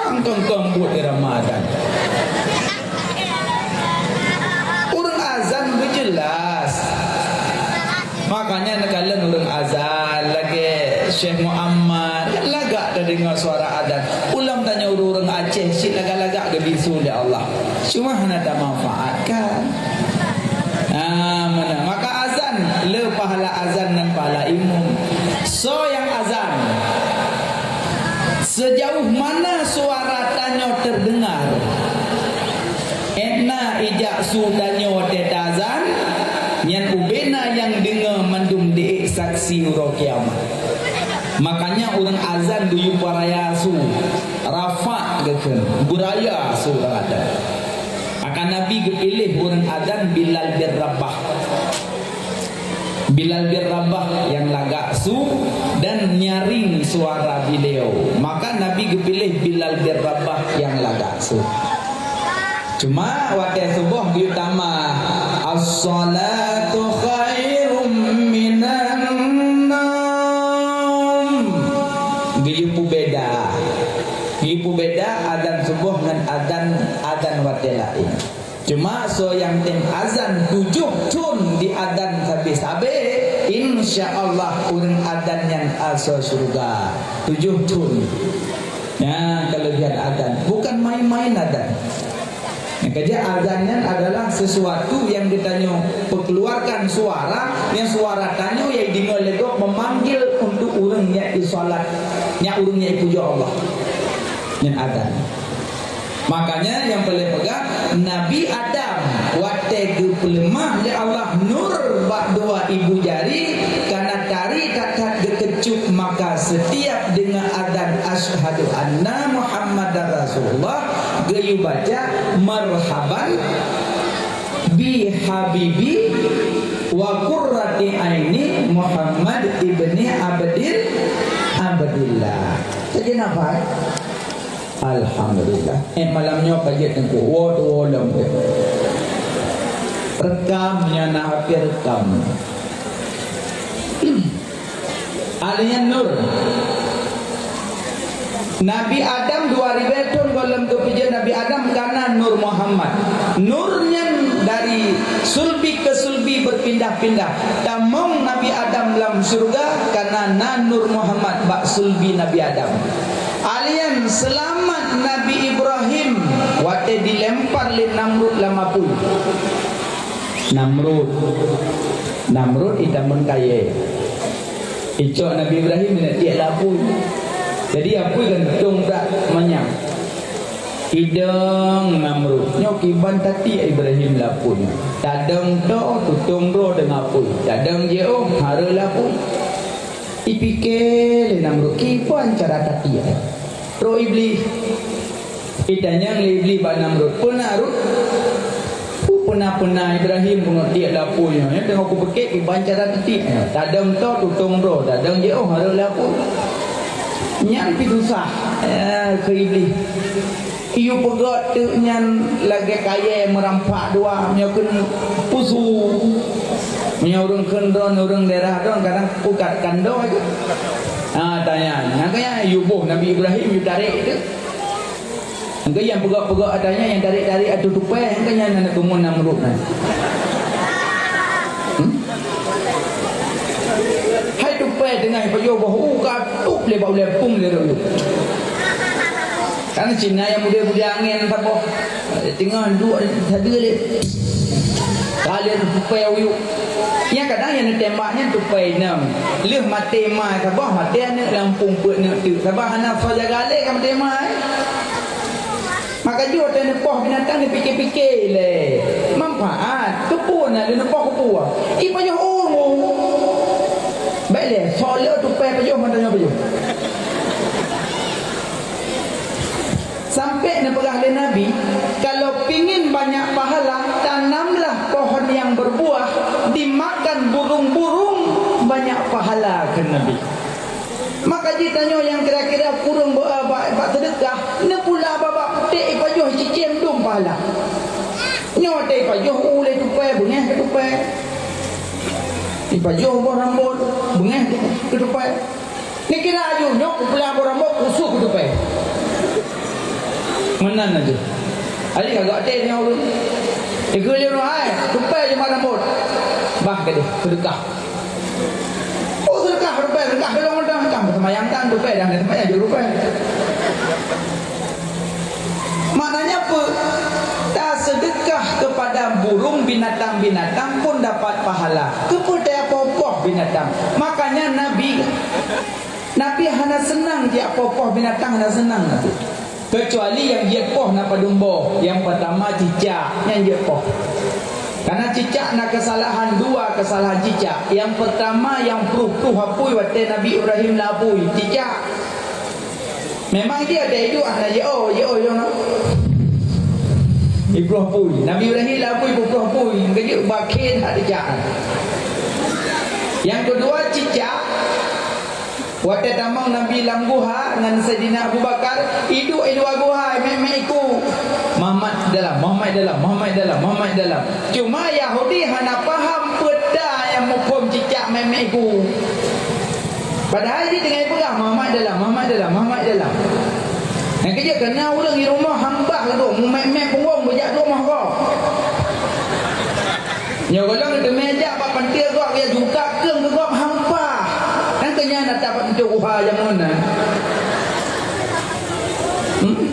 Kong, kong, kong, buet di Ramadan. Ureuëng azan beujeulaih. Makanya neukalon ureuëng azan lagée Syekh Muhammad, kan lagak tadeungoe suara azan. Ulôn tanyoe ureuëng Aceh cit lagak-lagak geubisu lé Allah. Cuma hana tamanfaatkan. Ah, mana? Maka azan, le pahala azan dan pahala imum. Soe nyang azan? Sejauh mana suara tanyoe terdengar? Étna ijak su tanyoe watée taazan, nyan ubena nyang deungoe mandum diék saksi uroe kiamat. Makanya ureuëng azan geuyue peuraya su, rafa geukheun, beuraya su ureuëng azan. Maka Nabi geupiléh ureuëng azan Bilal bin Rabah. Bilal bin Rabah nyang lagak su dan nyaring suara beliau. Maka Nabi geupiléh Bilal bin Rabah nyang lagak su. Cuma watée suboh geuyue tamah, "As-salatu khairum minan naum." Geuyue peubeda. Geuyue peubeda azan suboh ngon azan, azan watée laén. Cuma soe nyang tem azan tujoh thon di azan sabe-sabe, insya Allah ureuëng azan nyan asoe syeuruga. Tujoh thon. Nyan kelebihan azan. Bukan main-main azan. Nyang keujeuet azan nyan adalah sesuatu nyang geutanyoe peukeuluarkan suara, nyang suara tanyoe nyang ideungoe lé gob memanggil untuk ureuëng nyang isalat, nyang ureuëng nyang ipujoe Allah. Nyan azan. Makanya nyang peureulée peugah, Nabi Adam watée geupeuleumah lé Allah nur bak dua ibu jari, kana tari that-that geukeucup, maka setiap deungoe azan asyhadu anna Muhammadar Rasulullah, geuyue baca marhaban bi habibi wa qurrati aini Muhammad ibni Abdil, Abdillah. Saja nafai. Alhamdulillah. Eh, malam nyoe ka jeuet teungku. Wo tu wo lom. Rekam nyan na api rekam. Alian nur. Nabi Adam dua ribu thon gohlom geupeujeuet Nabi Adam kana Nur Muhammad. Nur nyan dari sulbi ke sulbi berpindah-pindah. Tamong Nabi Adam lam syeuruga kana na Nur Muhammad bak sulbi Nabi Adam. Alian seulamat Nabi Ibrahim watée dilempar lé Namrud lam apui. Namrud. Namrud itamon kayée. Icok Nabi Ibrahim neutiek lé apui. Jadi apui kan dong brat manyang. Idong Namrud, nyoe kiban tatiek Ibrahim lé apui nyoe. Tadong to tutong droe deungon apui. Tadong jiôh hareueh lé apui. Ipike lé Namrud kiban cara tatiek. Roh Iblih. Itanyong lé Iblih bak Namrud, "Peue na, Rud?" "Peue peuna-peuna Ibrahim bunoe tiek lé apui nyoe, teungoh kupeukek kiban cara teutiek nyoe. Tadong to tutong droe, tadong jiôh hareueh lé apui." Nyan pi susah, eh, keu Iblih. Iyue peugöt teuk nyan lagée kayée meurampak dua, meunyoe kheun pusu. Meunyoe ureuëng kheun droen, ureuëng daerah droen, kadang pukat kandong aja. Ha, tanya. Nyang kaya, iyue boh Nabi Ibrahim, iyue tarek teuk. Engkau nyang peugah-peugah ata nyan, nyang tarék-tarék ateueh tupai, engkau nyan aneuk keumuen Namrud nyan. Hmm? Hai tupai teungoh ipajoh boh u ka tup lé bak ulée pung lé rot. Kan Cina nyang mudé-mudé angén saboh. Teungoh duek sadeue lé. Ka lheueh tupai uyuek. Nyang kadang nyang neutembak nyan tupai inong. Lheueh maté ma saboh, maté aneuk lam pung peuet neuk teuk. Saboh hana soe jaga lé ka maté ma, eh. Maka jih watée neupoh binatang, neupike-pike lé manfaat. Keupeue na lé neupoh keupeue? Ipajoh ureuëng. Bék lé, soe lé tupai pajoh, mantong nyoe pajoh. Sampai neupeugah lé Nabi, "Kalau pingin banyak pahala, tanamlah pohon yang berbuah, dimakan burung-burung, banyak pahala," kheun Nabi. Maka jitanyoe nyang kira-kira kureueng beu-, bak, bak seudeukah, neupula babah putéh ipajoh cicém dum pahala. Nyoe watée ipajoh u lé tupai, beungéh keu tupai. Ipajoh boh rambot, beungéh keu tupai. Neukira aju nyoe kupula boh rambot, kusu keu tupai. Meunan aju. Adik agak deh nyoe ulun. Ikeu lé ulun hai, tupai jeumah rambot. Bah gadeh, seudeukah. Oh, seudeukah, seudeukah, seudeukah, seudeukah, seumayang tan, seudeukah, dan seumayang jeuet seudeukah. Maknanya apa? Tasedekah kepada burung, binatang-binatang pun dapat pahala. Keupeue tapoh-poh binatang? Makanya Nabi, Nabi hana seunang jipoh-poh binatang, hana seunang Nabi. Kecuali nyang jeuet poh na padum boh. Nyang peurtama cicak, nyan jeuet poh. Karena cicak na keusalahan, dua keusalahan cicak. Nyang peurtama nyang pruh-pruh apui watée Nabi Ibrahim lam apui, cicak. Memang dia ada hidup, hana jeuet, oh, jeuet, oh, jeuet, no. Ipruh apui. Nabi Ibrahim lam apui, pruh apui. Nyang keujeuet bakén hak cicak. Nyang keudua cicak. Watée tamong Nabi lam guha ngon Saidina Abu Bakar, iduek i luwa guha, mèk-mèk iku. Muhammad dalam, Muhammad dalam, Muhammad dalam, Muhammad dalam. Cuma Yahudi hana paham peue ta nyang muphom cicak mèk-mèk iku. Padahai jih teungoh peugah, "Muhammad dalam, Muhammad dalam, Muhammad dalam." Nyang keujeuet keu na ureuëng di rumoh hamba keudroe, mumèk-mèk punggong beujak di rumoh gob. Nyoe gohlom teumé jak bak panté gob, ya juga keueng keu gob hampa. Kan keu nyan na tapat pintoe guha jameun na. Hmm?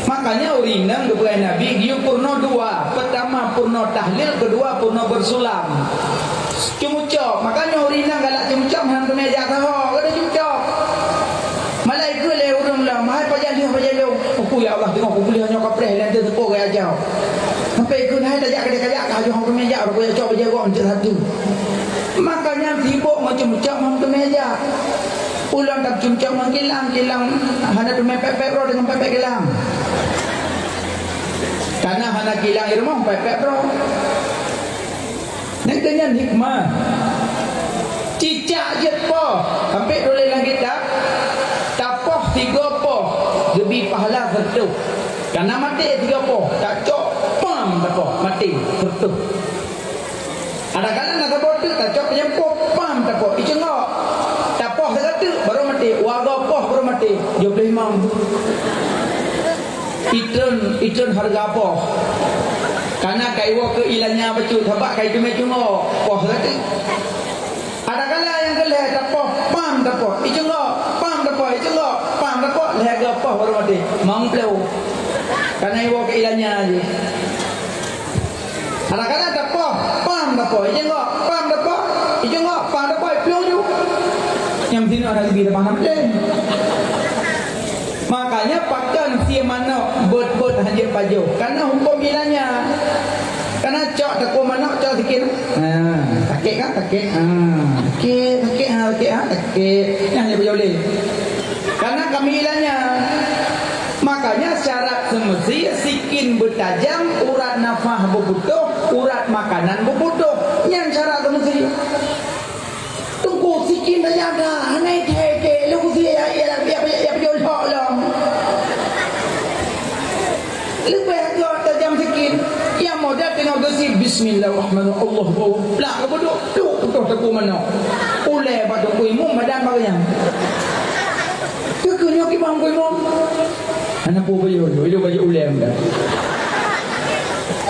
Makanya ureuëng inong geupeugah Nabi, geuyue peurunoe dua. Peurtama peurunoe tahlil, keudua peurunoe beusulam. Ceumeucok. Makanya ureuëng inong galak ceumeucok, hana teumé jak saho, kada ceumeucok. Malah ikheun lé ureuëng lam, "Hai pajan lheueh, pajan lheueh." "Aku, ya Allah, teungoh kupeuleueh nyoe kapreh lé teuh teupo gaya jauh." Sampai ikheun, "Hai tajak kadeh kajak, ka ajoh teumé jak, aku jak cok bajée gom cit satu." Makanya sibok ngon ceumeucok ngon teumé jak. Ulôn tam ceumeucok ngon kilang, kilang hana teumé pek-pek roh deungon pek-pek kilang. Karena hana kilang di rumoh, pek-pek roh. Nyan keuh nyan hikmah. Cicak jeuet poh, sampai tuléh lam kitab, tapoh tiga poh, geubri pahala sireutoh. Kana maté tiga poh, tacok pam tapoh, maté sireutoh. Kadang-kadang na saboh teuk tacok nyang poh pam tapoh, iceungok. Tapoh sigoe teuk baru maté, dua goe poh baru maté, jeuet lé imam. Itreun, itreun hareuga poh. Kana ka iwoe keu ilanya bacut, sabab ka iteumé cungok, poh sagai. Ada kala nyang keu lhèe tapoh, pam tapoh, icungok, pam tapoh, icungok, pam tapoh, lhèe goe poh baru maté. Mang pleu. Kana iwoe keu ilanya jih. Ada kala tapoh, Nabi dah paham deh. Makanya pakon sie manok bot-bot hanjeuet pajoh. Karena hukum ilanya. Karena cok takue manok, cok sikit. Ha, sakit kan? Sakit. Ha, sakit, sakit, ha, sakit, ha, sakit. Nyan hanya boleh. Karena kami ilanya. Makanya syarat semesti sikin beutajam, urat nafah beubutoh, urat makanan beubutoh. Nyan syarat semesti. Teungku, sikin tajam that, hana ithèe-ithèe, lôn keusie ya, ya, ya, ya, ya, ya, ya, lom. Leubeh gèt tajam sikin. Nyang model teungoh geusie, "Bismillahirrahmanirrahim." Allahu Akbar. Plak, keubeuduek, pluk, putôh takue manok. Ulèe bak teungku imum, badan bak nyan. Keu, keu nyoe kiban teungku imum. Hana peue bayeue, ilôn bayeue ulèe dah.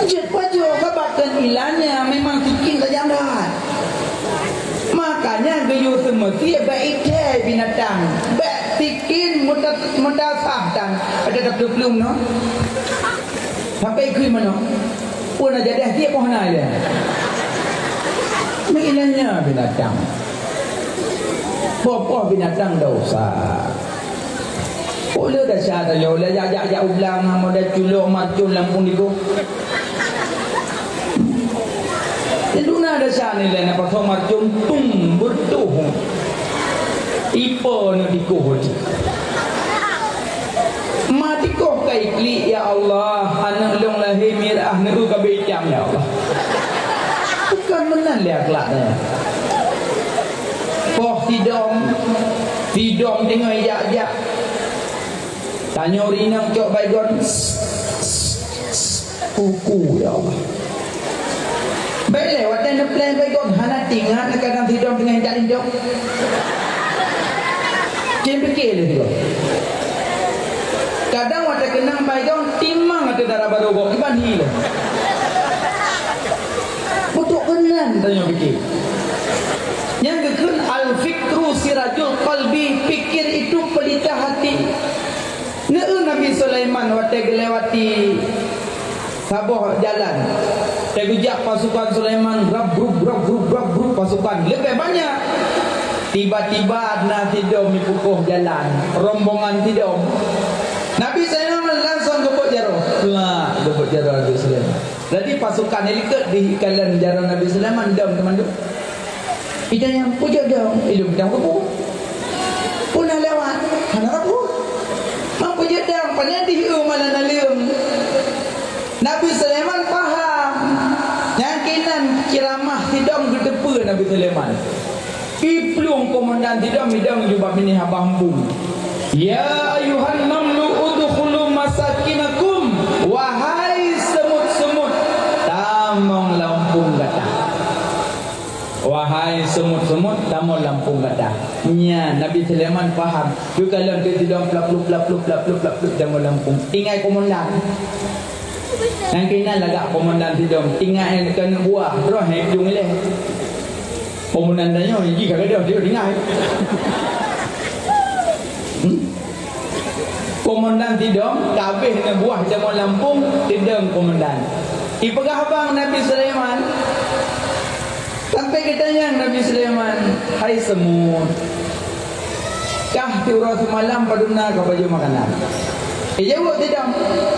Jeuet pajoh, sabab keu ilanya memang sikin tajam that. Makanya geuyue seumeusie bèk ithèe binatang, bèk sikin meuta-, meutasah tan. Ada taplueng-plueng nyoe. Sampai ikheun manok. Pun aja deh, tiep poh na ilèe. Meuilanya binatang. Poh-poh binatang dosa. Kok le desya tanyoe, le jak-jak jak u blang, model culok marcon lam phôn dikoh. Di duna desya nilai na pasoe marcon tung beutoh. Ipo na dikoh tu. Ma dikoh ka iklik, ya Allah, aneuk lôn lahé mirah, neuk ka beucam, ya Allah. Bukan meunan lé akhlak nyan. Poh sidom, sidom teungoh jak-jak. Tanyoe rinong cok baygon. Kuku, ya Allah. Bèk lé watèe neupleng baygon hana tingat, kadang sidom teungoh jak lintong. Cen pike lé sidom. Kadang watèe keunong baygon timang ateueh dara barô gob, iban hi lé. Peutrok keunan tanyoe pike. Nyang geukheun al-fikru sirajul qalbi, pikir itu pelita hati. Neu Nabi Sulaiman watèe geulewati saboh jalan. Teugeujak pasukan Sulaiman, rab, rub, rab, rub, rab, rub, pasukan leubeh banyak. Tiba-tiba na sidom meupukoh jalan, rombongan sidom. Nabi Sulaiman langsung geupeuet jaroe. Wah, geupeuet jaroe Nabi Sulaiman. Jadi pasukan nyan likot di kalon jaroe Nabi Sulaiman, dom teumandum. Ita nyang peujeuet dong, ilôn bidang kubu. Puna lewat, hana rabu. Mak peujeuet dong, pane di u malam naleueng. Nabi Sulaiman paham. Nyang kinan ceramah sidom geuteupeue Nabi Sulaiman. Iplueng komandan sidom midang jubah binéh haba eumpung. Ya ayuhan namlu udkhulu masakinakum, wahai semut-semut, tamong lam eumpung gata. Wahai semut-semut, tamong lam eumpung gata. Nyan, Nabi Sulaiman paham. Geukalon keu sidom plap-plup, plap-plup, plap-plup, plap-plup, tamong lam eumpung. Tinggai komandan. Nyang keunan lagak komandan sidom. Tinggai nyang keuneuk buah. Droe hai ujong ilèe. Komandan tanyoe, jih ka gadôh, dia tinggai. Hmm? Komandan sidom, ka abéh neubuah jameun lampông, sidom komandan. Ipeugah bang Nabi Sulaiman, sampai geutanyong Nabi Sulaiman, "Hai semut, kah siuroe seumalam padum na kapajoh makanan?" Ijaweueb sidom,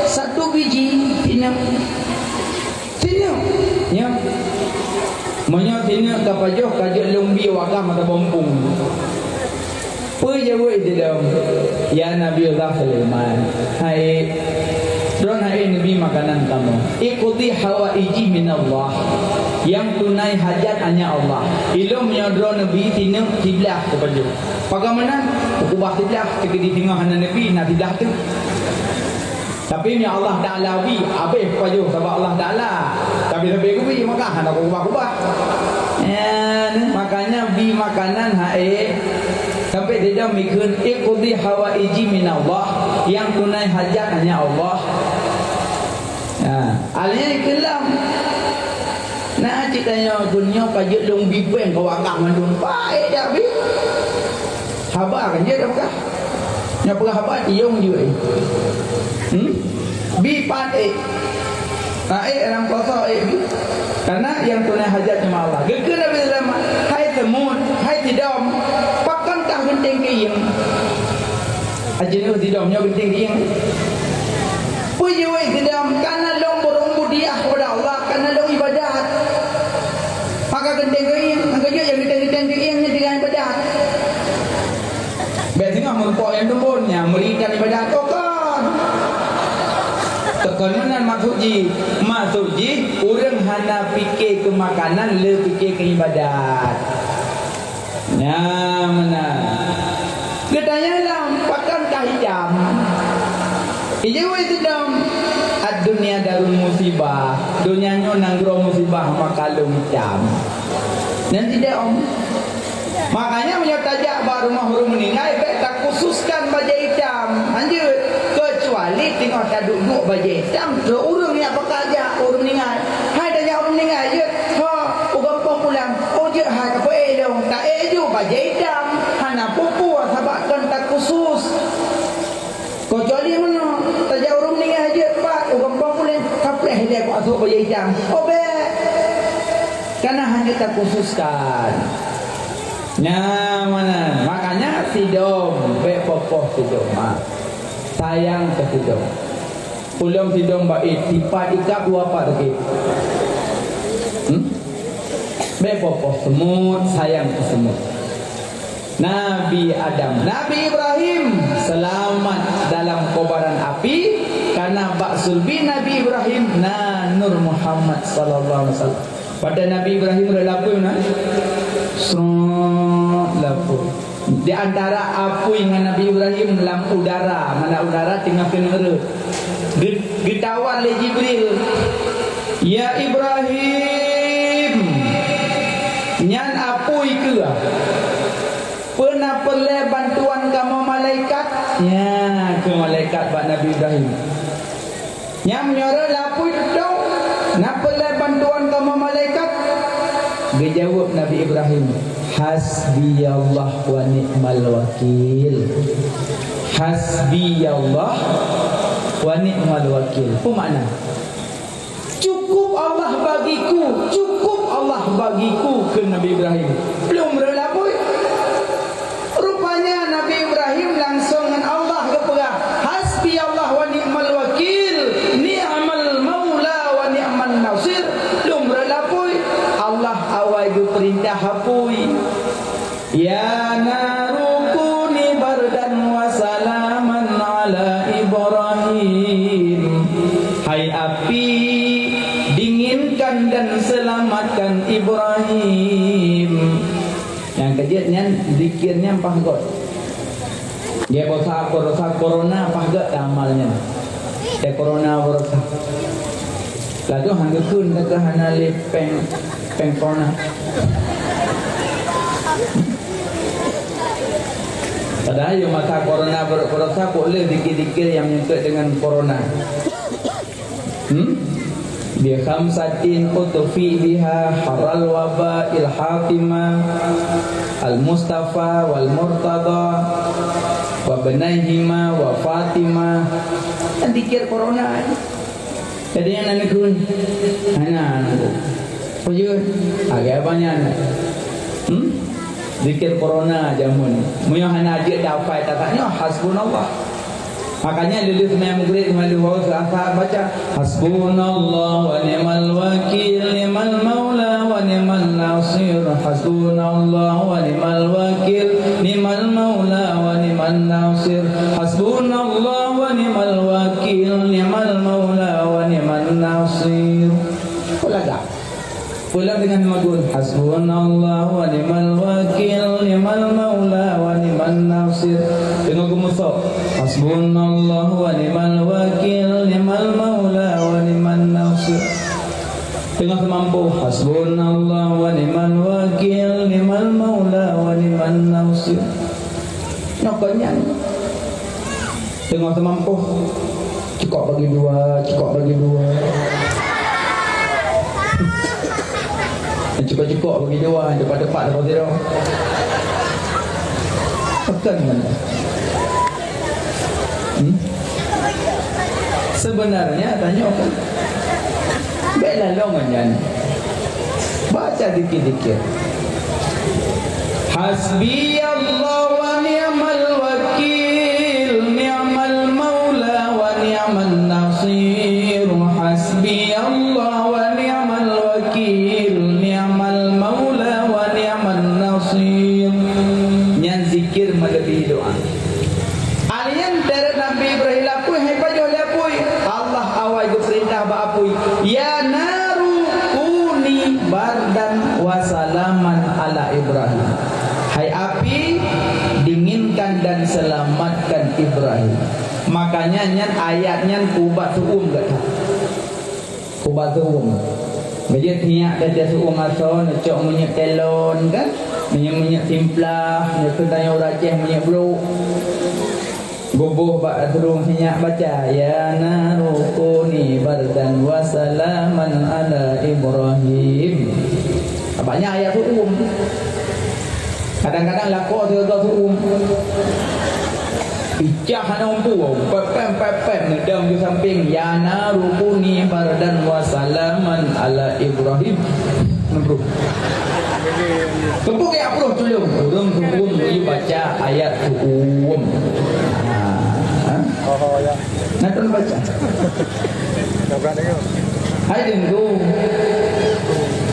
"Satu biji, sineuk." Sineuk, nyo. Meunyoe sineuk kapajoh, ka jeuet lôn bi u agam atawa u eumpung. Peue jaweueb sidom? Ya Nabiullah Sulaiman, hai, droeneuh hai neubi makanan kamoe. Iqdi hawaiji minallah. Nyang tunai hajat hanya Allah. Ilôn meunyoe droeneuh bi sineuk siblah kupajoh. Pakon meunan? Kukubah siblah, teukeudi singoh hana neubi, na siblah teuh. Tapi meunyoe Allah Taala bi, abéh pajoh sabab Allah Taala. Tapi sabe kubi, maka hana kubah-kubah. Nyan, makanya bi makanan hai. Sampai sidom ikheun, "Iqdi hawaiji minallah," yang tunai hajat hanya Allah. Nah, alnya ikheun lom. Nah, cit tanyoe, "Nyoe ka jeuet lôn bi péng keu wakaf mandum." Baik dak bi. Haba kan jeuet dak wakaf. Nyang peugah haba tiong jeuet. Hmm? Bi pat ék. Ha, ék lam puasa ék bi. Karena yang tunai hajat cuma Allah. Geukheun Nabi Sulaiman, "Hai semut, hai sidom, pakon kah geunteng Jeuneuh sidom nyoe geunteng keuieng. Peue jeuet sidom? Kana lôn barô budiah keupada Allah, kana lôn ibadat. Maka geunteng keuieng, maka jeuet nyang geunteng-geunteng keuieng nyan tinggai ibadat. Bèk singoh meurumpok nyang dumbon, nyang meuri tan ibadat. Oh, kon. Teuka meunan maksud jih. Maksud jih, ureueng hana pike keu makanan, le pike keu ibadat. Nyan meunan. Geutanyong lom, pakon ka itam? Ijaweueb sidom, "Ad-dunya darul musibah." Donya nyoe nanggroe musibah, maka lôn itam. Nyan sidom. Makanya meunyoe tajak bak rumoh ureueng meuninggai, bèk takhususkan bajèe itam. Hanjeuet, keucuali teungoh taduek-duek bajèe itam, trok ureueng nyang pakat jak ureueng meuninggai. Hai tajak ureueng meuninggai, jeuet, ho, u gampông pulang. Oh, jeuet hai, ka peuék lôn, taék ju bajèe itam, hana peue-peue sabab kon takhusus. Keucuali meunoe, tajak ureueng meuninggai jeuet pat u gampông pulang, ka preh ilèe keu asôk bajèe itam. Oh, bèk. Kana hana takhususkan. Nyan meunan. Makanya sidom, bèk poh-poh sidom, ha. Sayang keu sidom. Ulôn sidong bak éh, tipat ikab dua pat sakét. Hmm? Bèk poh-poh seumut, sayang keu seumut. Nabi Adam, Nabi Ibrahim seulamat dalam kobaran api, karena bak sulbi Nabi Ibrahim na Nur Muhammad sallallahu alaihi wasallam. Watèe Nabi Ibrahim rhot lam apui na, srot lam apui. Di antara apui ngon Nabi Ibrahim lam udara, mana udara teungoh keuneuk rhot. Geu-, geutawök lé Jibril, "Ya Ibrahim, nyan apui keuh. Peue na peureulèe bantuan kamoe malaikat?" Nyan keuh malaikat bak Nabi Ibrahim. Nyan meunyoe rhot lam apui tutong, na peureulèe bantuan kamoe malaikat? Geujaweueb Nabi Ibrahim, "Hasbiyallah wa ni'mal wakil. Hasbiyallah wa ni'mal wakil." Peue makna? "Cukup Allah bagiku, cukup Allah bagiku," kheun Nabi Ibrahim. Lom rhot lam apui. Rupanya Nabi Ibrahim langsong ngon Allah geupeugah, "Hasbiyallah wa ni'mal wakil, ni'mal maula wa ni'man nasir." Lom rhot lam apui, Allah awai geupeurintah apui. "Ya naru kuni bardan wa salaman ala Ibrahim." Hai api, dinginkan dan selamatkan Ibrahim. Nyang keujeuet nyan, zikir nyan paih göt. Dia bosa, bosa corona paih göt dah amal nyan. Dia corona bosa. Laju han geukheun, kata hana lé péng, péng corona. Padahai yôh masa corona ber-, berosa, kok lé zikir-zikir nyang menyangkut dengan corona. Hmm? "Bi khamsatin utfi biha harral waba il hatima, al Mustafa wal Murtada, wa bnaihima wa Fatimah." Kan zikir corona, eh. Jadi nyang na neukheun, hana neukheun. Peue jeuet? Agak banyak. Hmm? Zikir corona jameun. Meunyoe hana jeuet dafai tatak nyoe, hasbunallah. Makanya leuleuh seumbahyang Maghrib, leuleuh Asar baca, "Hasbunallah wa ni'mal wakil, ni'mal maula wa ni'man nasir. Hasbunallah wa ni'mal wakil, ni'mal maula wa ni'man nasir. Hasbunallah wa ni'mal wakil, ni'mal maula wa ni'man nasir." Peulagak. Peulagak dengan magun. "Hasbunallah wa ni'mal wakil, ni'mal maula wa ni'man nasir." Teungoh geumusok. "Hasbunallah wa ni'mal wakil, ni'mal maula wa ni'man nasir." Teungoh teumampôh. "Hasbunallah wa ni'mal wakil, ni'mal maula wa ni'man nasir." Nyoe kon nyan. Teungoh teumampôh. Cukôp bagi dua, cukôp bagi dua. Cukôp-cukôp bagi dua, tepat-tepat dapat zero. Pekan kan? Hmm? Sebenarnya, tanyoe kan? Bèk lalong nyan. Baca dikit-dikit. Hasbiyallah wa ni'mal wakil, Ibrahim. Makanya nyan ayat nyan kubat seuuem gata. Kubat seuuem. Beujeuet nyak gata seuuem asoe neucok minyeuk telon kan? Minyeuk-minyeuk simplah, minyeuk teuntanyong uraceh, minyeuk brok. Buboh bak ateurueng sinyak baca, "Ya naru kuni bardan wa salaman ala Ibrahim." Banyak ayat seuuem. Kadang-kadang lakoe sigoe seuuem. Icah hana umpu, pepem, pepem, neudong di samping, "Ya naru kuni bardan wa salaman ala Ibrahim." Nembruh. Keupeue geujak ploh tuleueng? Ureueng seuuem geuyue baca ayat seuuem. Ha, ha. Oh, ya. Nah, keuneuk baca. Hai Teungku.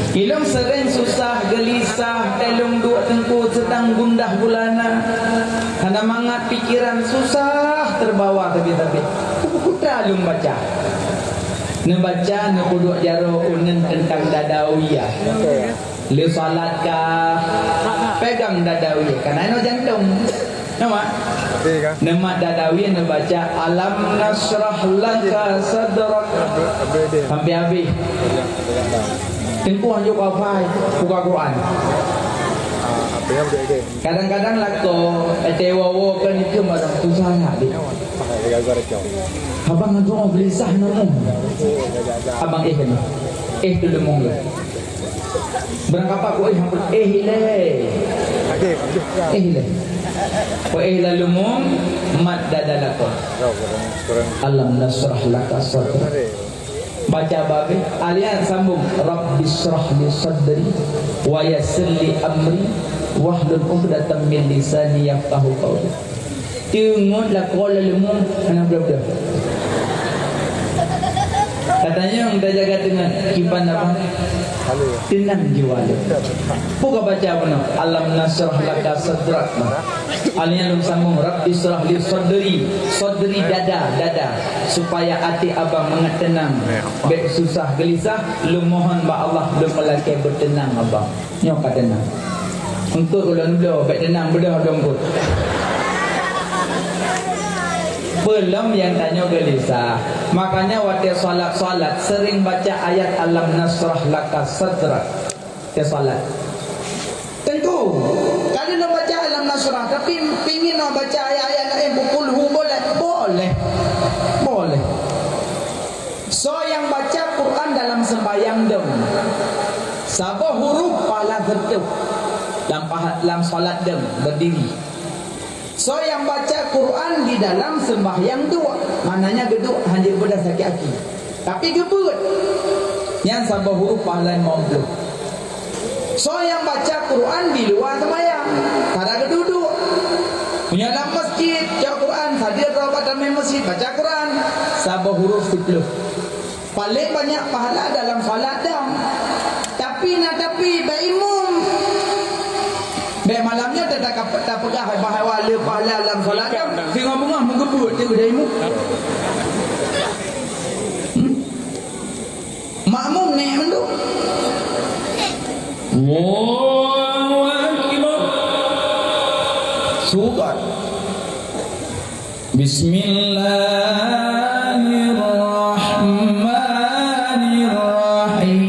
Ilong seuring susah, geulisah, ilong duek Teungku seudang gundah gulana. Hana mangat pikeran, susah teubawa sabe-sabe. Peue lôn baca? Neubaca, neupeuduek jaroe uneuen teuntang dadawiyah. Le salat ka pegang dadawiyah, ka na inoe jantong. Nama? Neumat dadawiyah, neubaca, "Alam nasyrah laka sadrak." Sampai habis. Teungku hanjeuet hafai, buka Quran. Kadang-kadang lakoe, eh, teuwoe-woe kan itu malam susah ya, dik. Abang aku mau beli sah namun. Abang eh kan. Eh tu lemong le. Barangkapat ku eh hampun eh le. Eh le. Ku eh lalu mum mat dada lakoe. Alam nasrah laka sadrak. Baca babeh, alian sambung, "Rabbisyrah li sadri, wa yassir li amri, wahlul 'uqdatam min lisani yafqahu qauli." Teungeut lakoe laleumu hana beudôh-beudôh. Katanyong tajaga teungeut, kiban apa? Teunang jiwa lé. Peue ka baca bunoe? Alam nasyrah laka sadrak. Alian lôn sambung, "Rabbisyrah li sadri." Sadri dada, dada. Supaya até abang mangat teunang. Bék susah geulisah, lôn mohon bak Allah, lôn meulakée beuteunang abang. Nyoe ka teunang. Eungkôt ulôn bloe, bék teunang beudôh lôn eungkôt. Peulom nyang tanyoe geulisah. Makanya watée salat-salat sering baca ayat Alam Nasyrah Laka Sadrak. Watée salat. Teungku, ka lheueh baca Alam Nasyrah, tapi pingin nak baca ayat-ayat laén, Qul Hu boleh? Boleh. Boleh. Soe nyang baca Quran dalam sembahyang dong, saboh huruf pahala sireutoh lam paha-, lam salat dong berdiri. Soe nyang baca Quran di dalam sembahyang duek, maknanya geuduek hanjeuet beudah sakét aki, tapi geubeuet, nyan saboh huruf pahala limong ploh. Soe nyang baca Quran di luwa seumayang, cara geuduek-duek. Meunyoe lam masjid, cok Quran, sadia droe bak tameng masjid, baca Quran, saboh huruf siploh. Paléng banyak pahala dalam salat dong. Tapi na tapi, bak imum. Bak malam nyoe teuka tapeugah bahwa le pahala lam salat dong. Singoh beungoh meugeubeuet teuh bak imum. Hmm? Makmum nèk mandum. Allahu Akbar. Sukat. Bismillahirrahmanirrahim.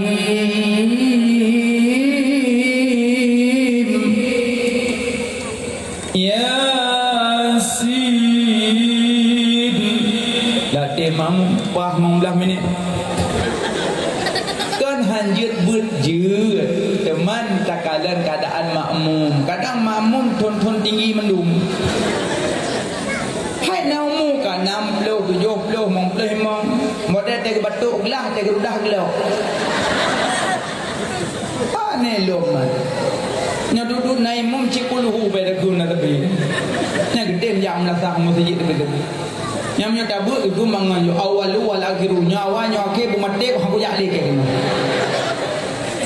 Yasin. Latih makmum, pah limong blah minit. Kon hanjeuet beuet jeuet, teuma takalon keuadaan makmum. Kadang makmum thon-thon tinggi mandum. Hai na umu ka nam ploh, tujoh ploh, limong ploh limong. Model teuh geubatok glah, teuh geurudah glok. Pane lom, man. Nyoe dudu na imum cit Qul Hu bak lagu na teupeu. Nyan geudeh jak meulasah meuseujid teupeu. Nyan meunyoe tabeuet geukheun mangat nyoe awwalu wal akhiru. Nyoe awai, nyoe akhé, beumaté, hana kujak lé keu nyoe.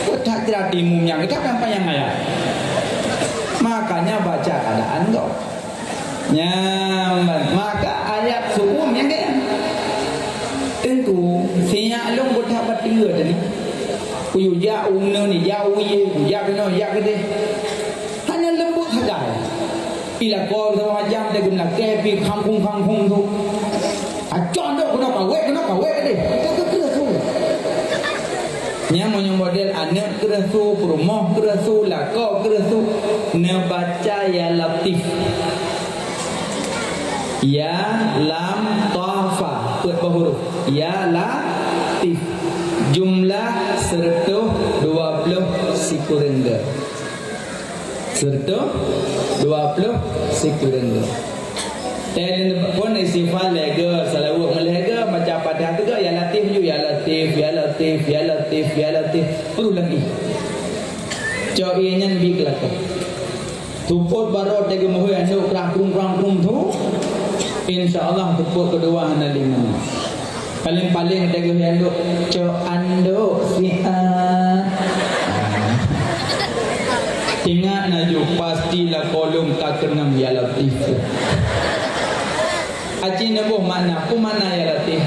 Kok that jrat imum nyan, geutak kan panyang ayat. Makanya baca keadaan kau. Nyan, maka ayat seuuem nyang keu nyan. Teungku, sinyak lôn beutak bateu tadi. Kuyue jak u nyoe ni, jak u yue, kujak keunoe, jak keudeh. Hana leumbut sagai. Ih, lakoe saboh macam, teuh geumeulakèe pih khangkung-khangkung tu. Acok dok keunoe kawét, keunoe kawét deh. Itu keu kreueh su. Nyan meunyoe model aneuk kreueh su, peurumoh kreueh su, lakoe kreueh su, neubaca ya Latif. Ya, lam, ta, fa, peuet boh huruf. Ya Latif. Jumlah seureutôh dua ploh sikureueng geu. Seureutôh dua ploh sikureueng geu. Teuh pun istighfar lhèe geu, seulaweuet ngon lhèe geu, baca Fatihah tiga, ya Latif ju, ya Latif, ya Latif, ya Latif, ya Latif. Terus lagi. Cok ié nyan bi keu lakoe. Seupôt baroe teuh geumeuhôi aneuk krang krung krang krung tu, insya Allah seupôt keudua hana lé meunan. Paléng-paléng teuh geuhôi aneuk, "Cok aneuk siat." Ingat na ju, pasti lakoe lôn ka keunong ya Latif. Aci neuboh makna, peue makna ya Latif?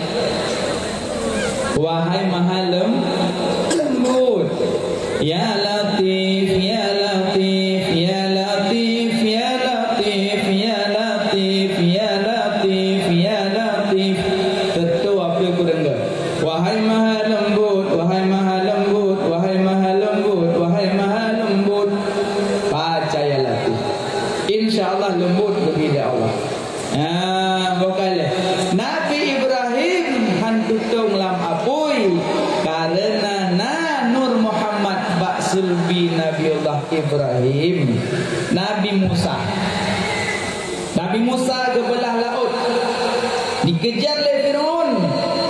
Wahai Maha Lem-, Lembut. Ya Latif, ya Latif, ya Latif, ya Latif, ya Latif, ya Latif, ya Latif. Teutoe apui kureueng geu. Wahai Maha Lembut, wahai Maha Lembut, wahai Maha Lembut, wahai Maha Lembut. Baca ya Latif. Insya Allah lembut leubeh dari Allah. Ah, bukan lé. Nabi Ibrahim han tutong lam apui karena na Nur Muhammad bak sulbi Nabiullah Ibrahim. Nabi Musa. Nabi Musa geubeulah laôt. Dikejar lé Firaun,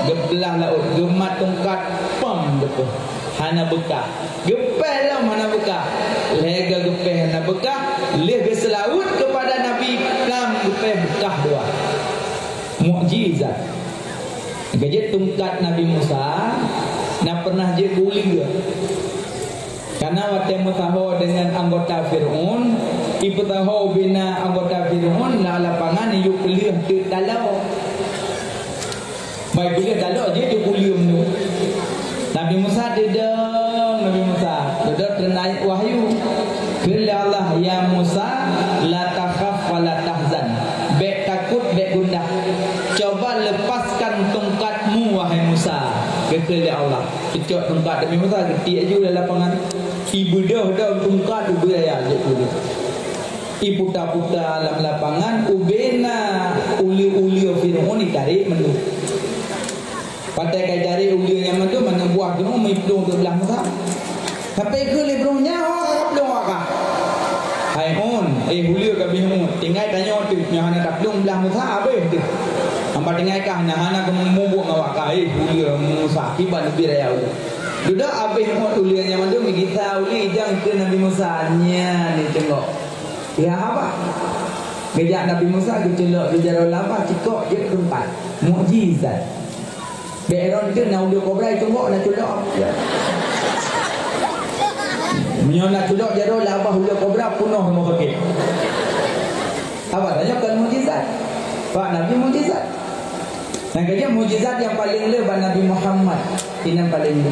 geubeulah laôt, geumat tungkat, pam, geupeuh. Hana beukah. Geupéh lom hana beukah. Lheuh geupéh hana beukah, lheuh geuseulaweuet keupada Nabi, lam geupéh beukah dua. Mukjizat. Ka jeuet tungkat Nabi Musa, na pernah jeuet keu uleue. Karena watée meusaho dengan anggota Firaun, ipeusaho ubena anggota Firaun lam lapangan yue peuleueh teuk taloe. Bai peuleueh taloe jeuet di puleum tu. Nabi Musa deudong, Nabi Musa. Deudong teunaiek wahyu. Kheun lé Allah, "Ya Musa, la takhaf wa la tahzan." Bék takot, bék gundah. Coba lepaskan tongkatmu, wahai Musa. Geukheun lé Allah. Peucok tongkat Nabi Musa, geutiek ju lam lapangan. Ibeudôh dong tongkat ubé raya jeuet tu. Iputa-puta lam lapangan, ubena uleue-uleue Firaun itarek mandum. Patai ka itarek uleue nyan mandum, manyang buah Firaun meuplueng keu blah Musa. Sampai keu lé Firaun nyan, "Oh, ka plueng awak kah?" "Hai Un, eh, uleue ka bih nyoe, tinggai tanyoe teuh, nyoe hana taplueng blah Musa, habéh teuh. Hamba tinggai kah, nyan hana keumubuet ngon awak kah, eh, uleue Musa, kiban leubeh raya uleue." Dudoe habéh ngon uleue nyan mandum, geugisa uleue idong keu Nabi Musa, nyan di teungoh. Ya, haba. Geujak Nabi Musa geuculok di jaroe laba, cikok jeuet teumpat. Mukjizat. Bèk heran teuh na uleue kobra iteumbok na culok. Ya. Meunyoe na culok jaroe laba uleue kobra peunoh rumoh sakét. Haba tanyoe kon mukjizat. Bak Nabi mukjizat. Nyang keujeuet mukjizat nyang paleng le bak Nabi Muhammad. Inan paleng le.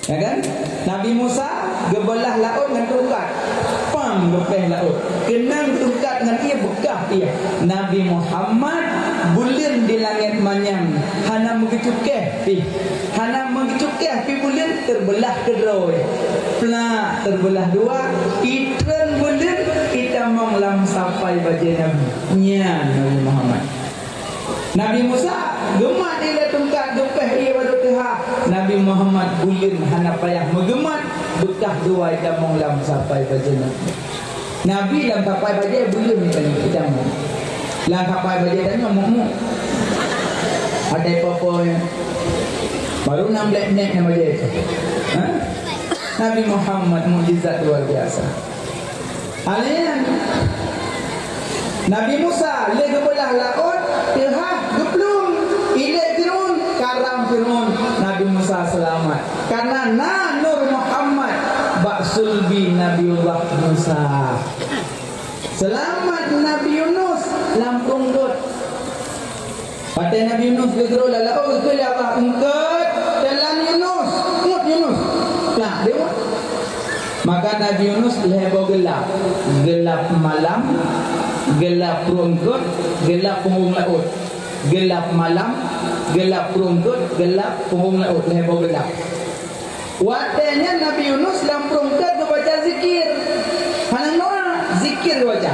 Ya kan? Nabi Musa geubeulah laôt ngon tungkat. Pam geupéh laôt. Keunong tungkat ngon ié beukah ié. Nabi Muhammad buleuen di langét manyang hana meugeucukéh pih. Hana meugeucukéh pih buleuen teubeulah keudroe. Plak teubeulah dua, itreun buleuen itamong lam sapai bajée Nabi. Nyan Nabi Muhammad. Nabi Musa geumat ilée tungkat geupéh ié baru teuhah. Nabi Muhammad buleuen hana payah meugeumat, beukah dua itamong lam sapai bajée Nabi. Nabi lam sapai bajée buleuen itamong. Lam sapai bajée tanyoe muk-muk. Ada apa-apa ya. Baru enam belas menit nama dia itu. Ha? Nabi Muhammad mukjizat luar biasa. Alien. Nabi Musa lé geubeulah laôt, teuhah geuplueng, ilée Firaun, karam Firaun, Nabi Musa seulamat. Karena na Nur Muhammad bak sulbi Nabiullah Musa. Seulamat Nabi Yunus lam prueng gôt. Watée Nabi Yunus geutreun lam laôt, geukheun lé Allah, "Eungkôt teulan Yunus, eungkôt Yunus." Nah, dia buat. Maka Nabi Yunus lhèe boh geulap, geulap malam, geulap pruet eungkôt, geulap punggong laôt. Geulap malam, geulap pruet eungkôt, geulap punggong laôt, lhèe boh geulap. Watèe nyan Nabi Yunus lam pruet eungkôt geubaca zikir. Hana doa, zikir geubaca.